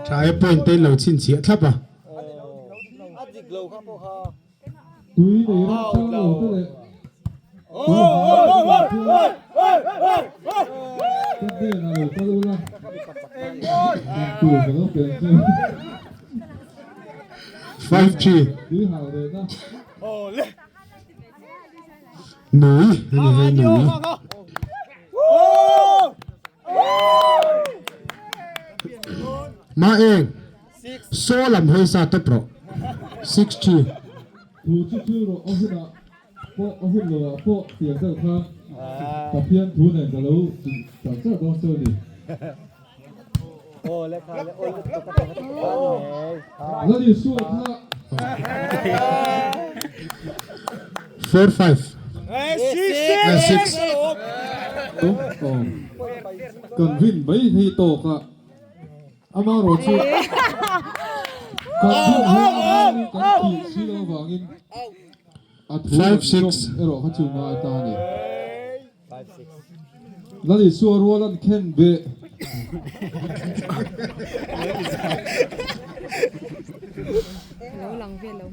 tha e point te in lo chhinchhiah thlap a. Tui nei ram chang lo te leh kawr ha te chuan ka hnenah lo kal ula intur ka lo pe ang che u. 5G. Tui hal rehna. Nui ani hei nui. Ma eng saw lam hawi sa tawp rawh 6G. Thu chu thil rawh a hunah pawh a hun loah pawh tiang deuh khan Pathian thu nen ka lo tih char char dawn chu a ni. Lal Isua kha. 4 5 6. Kan rin mai hi tawk a. Amaherawh chu kan hun hi a hmangin kan thih si loh avangin a thu kan zawm erawh kha chu ngai ta a ni. Lal Isua rual an khen beh.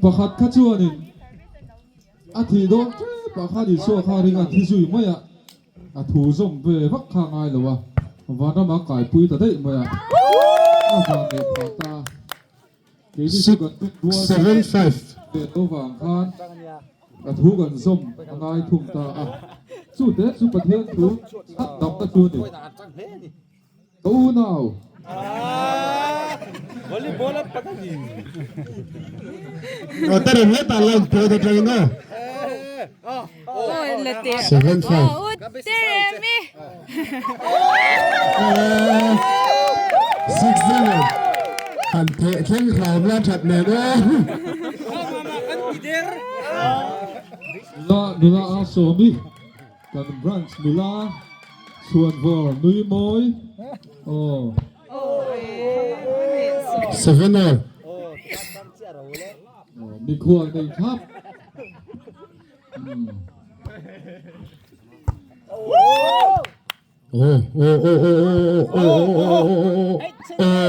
Pakhat kha chuanin a thih dawn tep ah khan Isua kha ring a thi zui mai a. A thu zawm ve vak kha ngai lo a, vanrama kaipui ta daih mai a, a van neih phah ta. Keini chu kan tum rual ve lo vang khan a thu kan zawm a ngai thung ta a, chu te chu Pathian thu chhan damna chu a ni. Ka unau. 7 5 6 7 Han theh thleng hram la that nen aw. Nula nula a sawmi. Kan branch nula chhuanvawr nui mawi aw. Sevener. Mikhual nei thlap. Aw aw aw aw aw aw aw aw aw.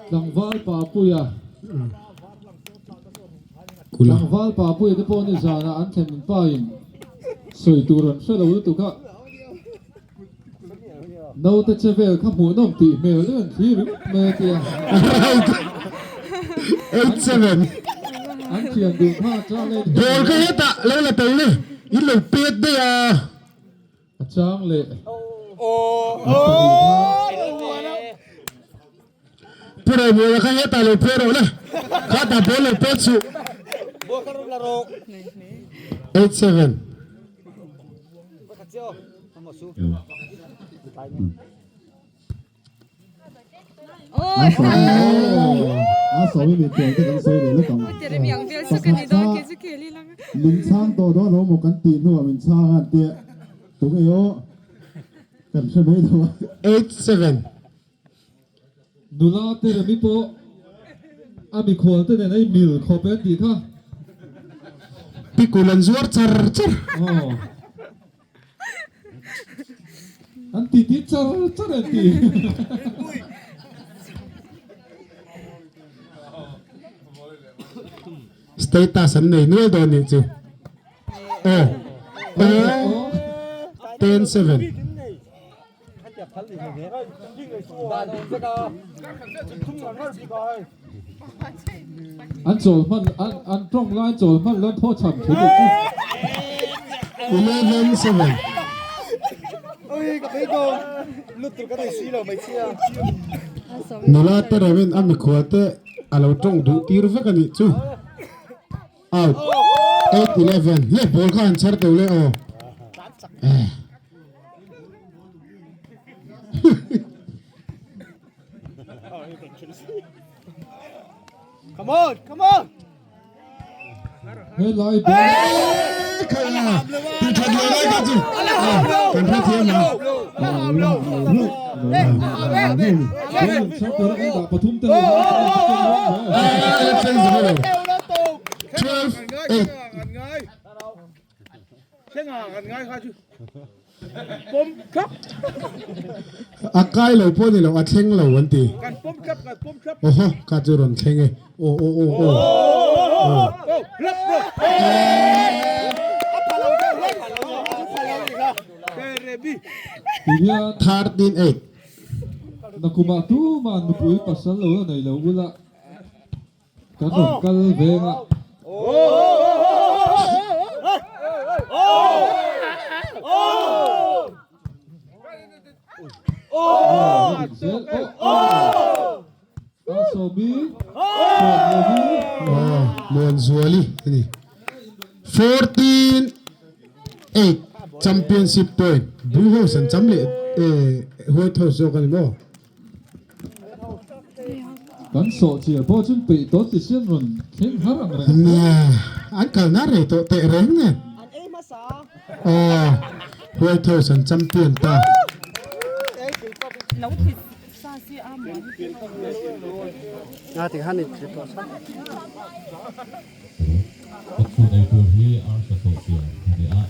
Tlangval Papuia Tlangval Papuia te pawh nizanah an thlen pain sawi tur an hre lo lutuk a, naute che vel kha hmuhnawm tih hmel deuh an thlir ringawt mai a tia. An thian duh kha chang leh Ball kha hetah lo la tel le, in lo pet daih a. A chang leh an pahnih kha. Pu Romuala kha hetah lo phe rawh le, khatah ball lo pet suh. 87. A sawi mi tual te kan sawi leh lawk ang. Pakhat kha min chhang tawh dawn lo maw kan tih hnuah min chhang a an tia tunge aw kan hre mai lo a. 87. Nula te Remi pawh. a mikhual te nen a in mil khawp e an tih kha. Pikul an zuar char char. Aw. An ti ti char char e an ti. Status an nei nual dawn nih chu. Aw. Aw. 10-7. An chawl hman an an tawng lai chawl hman lo thaw chham thin a chu. 11-7. Nula te reuhin a mikhual te a lo tawng duh tir vek a nih chu. Out. 8-11. Le ball kha han chhar teuh le aw. Eh. Come on, come on. He lai ball. Ti that lo lai ka chu. Kan hre thiam ang. Pathum te ho. 12 8. A kai lo pawh ni lo, a thleng lo an ti. Awhaw, ka chu rawn thleng e. Aw aw aw aw. 13 8. Nakumah tumah nupui pasal lo la nei lo ula. Kan rawn kal veng a. Muanzuali a ni. 14 8 championship point Blue House an cham leh White House zawk a ni maw? Kan sawh chiah pawh chuan peih tawh ti sian rawn thleng har ang reng. Nia, an kalna rei tawh teh reng nen. Aw, White House an champion ta. Kawtchhuah nei tur hi arsa sawhchiar a ni a,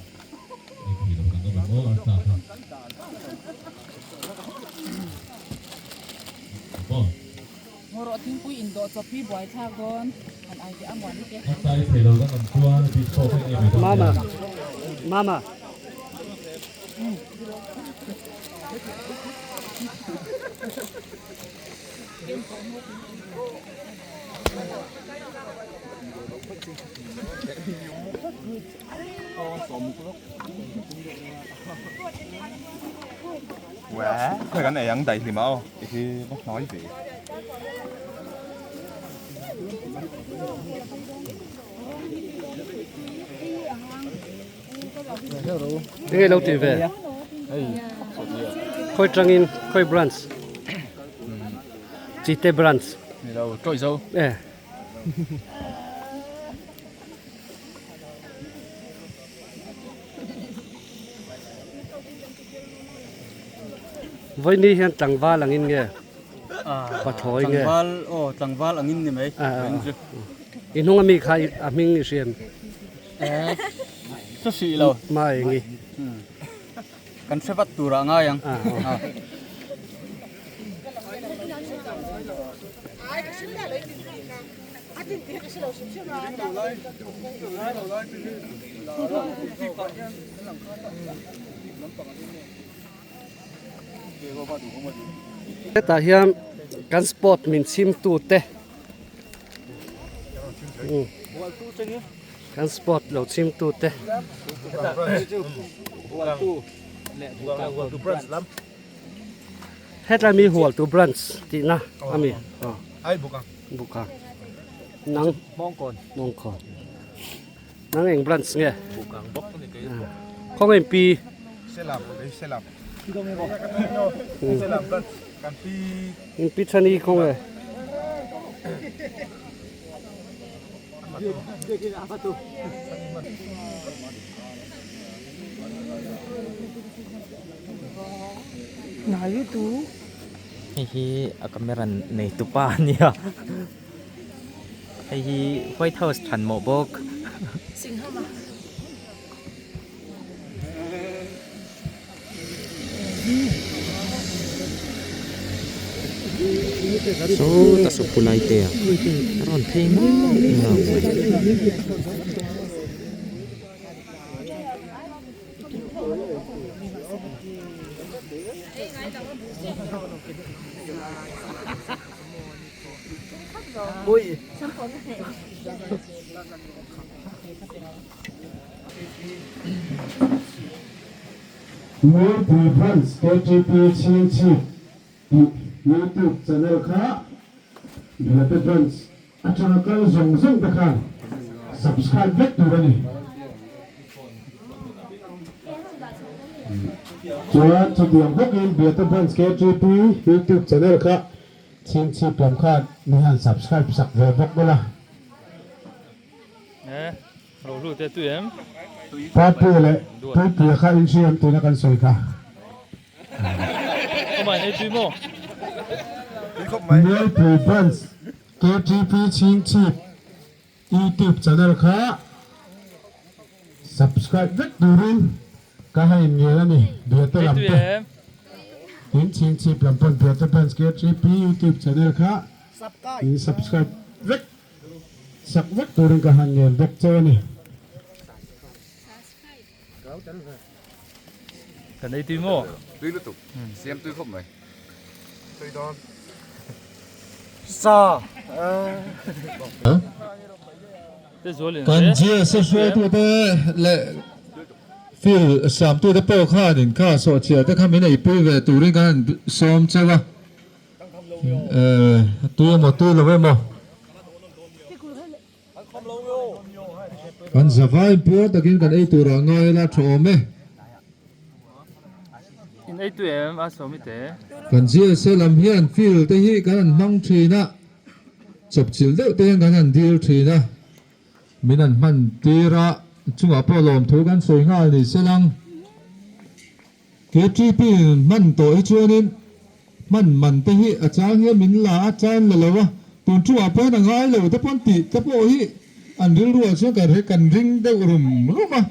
ei thei lo kan awm em aw arsa kha. Ngawrawh thingpui indawh chawp hi buai thlak dawn han ai teh a muan te. Arsa ei thei lo kan awm chuan beef pawh kha ei ve dawn Mama nia. Mama. Enge lo tih ve? Khawi tangin khawi branch? Chite branch. Eh. Vawiini hian tlangval angin nge pathawi nge? Tlangval aw tlangval angin ni mai. I hnung ami kha a hming i hria em? Chu hrih lo. Ma engi. Kan hre vat turah a ngai ang. Hetah hian kan sport min chhimtu te kan sport lo chhimtu te hetlai mi hualtu branch tihna a mi buka nang mawngkawn nang eng branch nge khawngaih pi pi thani khawngaih Hei hi a camera nei tupa a nia. Hei hi White House than mawh bawk. Sawta saw phulai te a rawn phei ngau ngau mai. Mualpui Branch KTP Chhingchhip tih YouTube channel kha Biate Branch atanga kal zawng zawng te khan subscribe vek tur a ni. Chuan chutiang bawkin Biate Branch KTP YouTube channel kha Chhingchhip lam khan mi han subscribe sak ve bawk ula. Papu leh Puipuia kha in hria em tuna kan sawi kha. Mualpui Branch KTP Chhingchhip YouTube channel kha subscribe vek turin ka ha in ngel a ni. Biate lam te tin Chhingchhip lam pawn Biate Branch KTP YouTube channel kha in subscribe vek. Sak vek turin ka han ngen bawk che a ni. Kan ei tui maw? Tui lutuk. Siam tui khawp mai. Tui dawn. Sa. Kan GSA hruaitute leh field siamtute pawh khanin kha sawhchiah te kha min eipui ve turin kan han sawm cheu a. Tui emaw tui lo emaw kan zavai puar takin kan ei turah ngai ila tha awm e. In ei tui em a sawmi te. Kan GSA lam hian field te hi kan han hmang thin a, chawpchilh deuh te hian kan han dil thin a, min han hman tir a, chungah pawh lawmthu kan sawi nghal ni selang. KTP hman tawh hi chuanin hman man te hi a chang hian min la a, chan la lo a, tun thuah pawhin a ngai lo te pawn tih te pawh hi an rilruah chuan kan kan ring deuh rum rum a,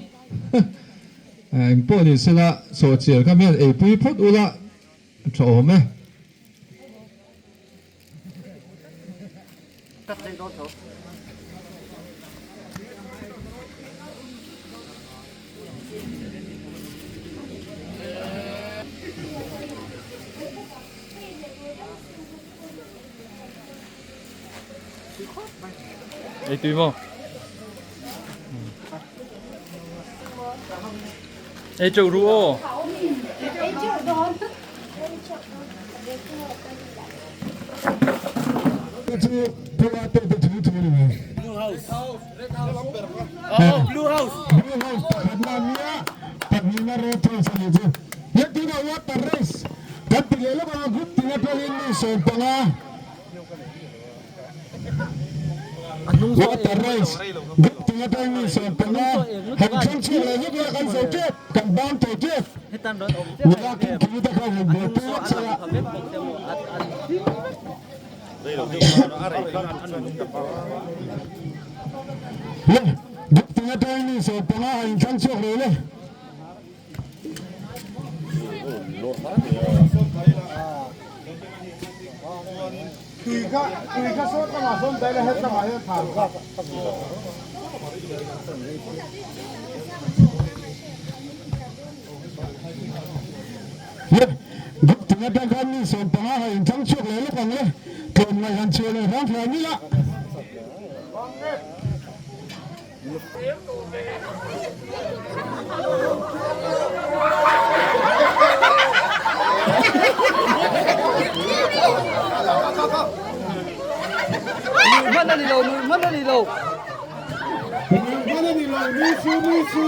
engpawh ni sela sawhchiar kha hian eipui phawt ula tha awm e. Ei tui maw? Ei teuh ru aw. Blue House. Oh, Blue House. Blue House pakhatna a nia, pahnihna Red House a nih chu. Hetina water race kan ti leh lawk ang a, group tin atangin mi 15. Water race group tin atangin mi 15 han thleng chhuak leh vek ila kan zo tep, kan bang tawh tep. Nula kim kimi te khan han buaipui vek che a. Le, group tin atangin mi 15 han inthlang chhuak rih le. Le, group tin atang khan mi 15 han inthlang chhuak leh lawk ang le, tlawmngaih han chhuah leh hram hram ila. Nuih hman a ni lo, nuih hman a ni lo. Nuih hman a ni lo, nui su, nui su.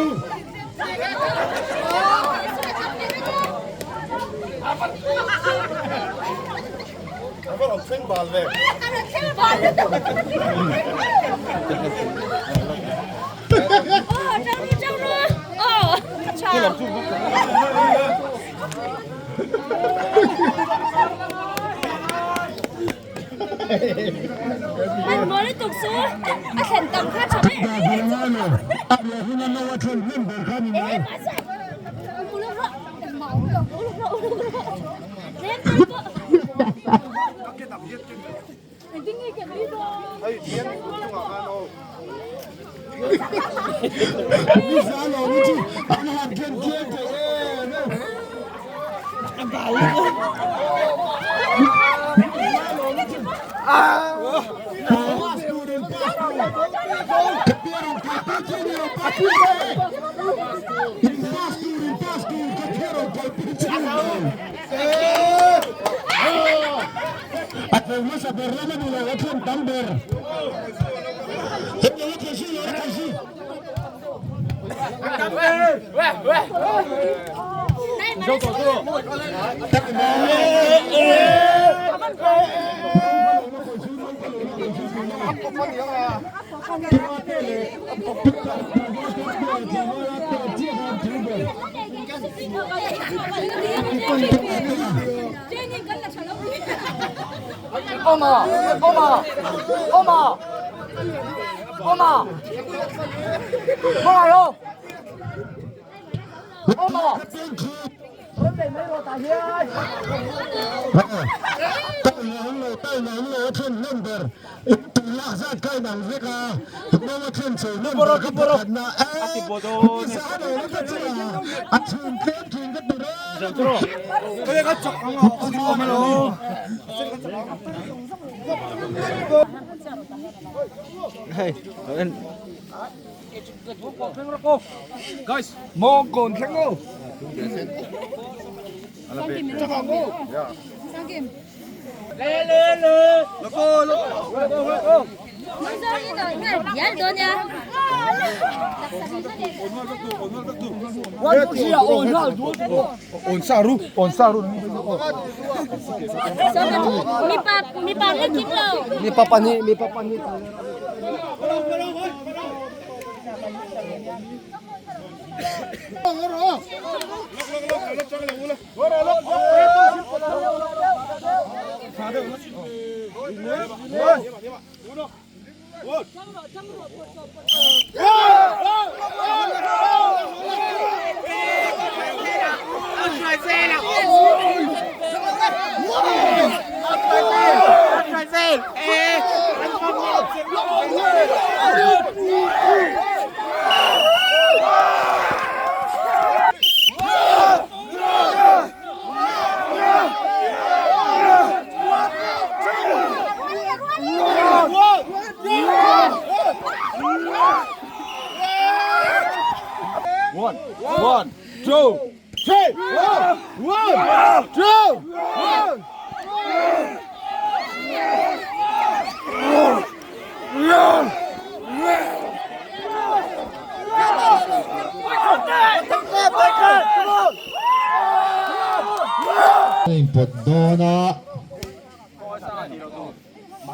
Inpawt dawn a,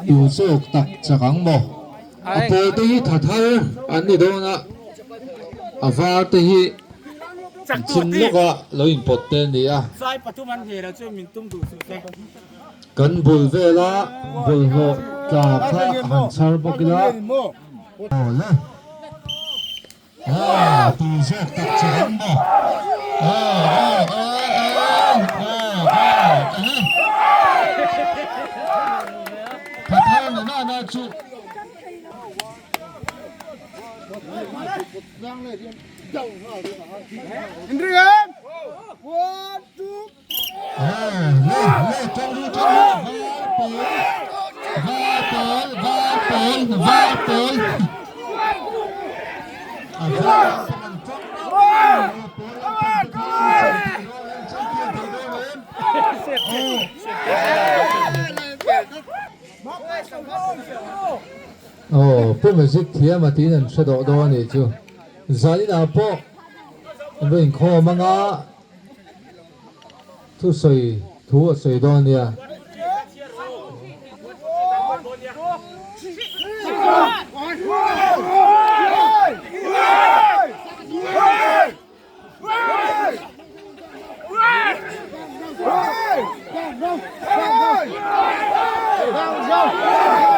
tu zawk tak chak ang maw? A pawl te hi tha thar an ni dawn a, a var te hi chim lawk a lo inpawt te a ni a. Kan bul vela bawlhhlawh tla kha han chhar bawk ila. Aw le. Aw tu zawk tak che ang maw. Aw aw aw aw aw aw ahe. Thathar na na na chu. Aw pu music thiam a tiin an hre dawh dawn a nih chu zaninah pawh an va inkhawm anga. Thusawi thu a sawi dawn a nia. 2, 1.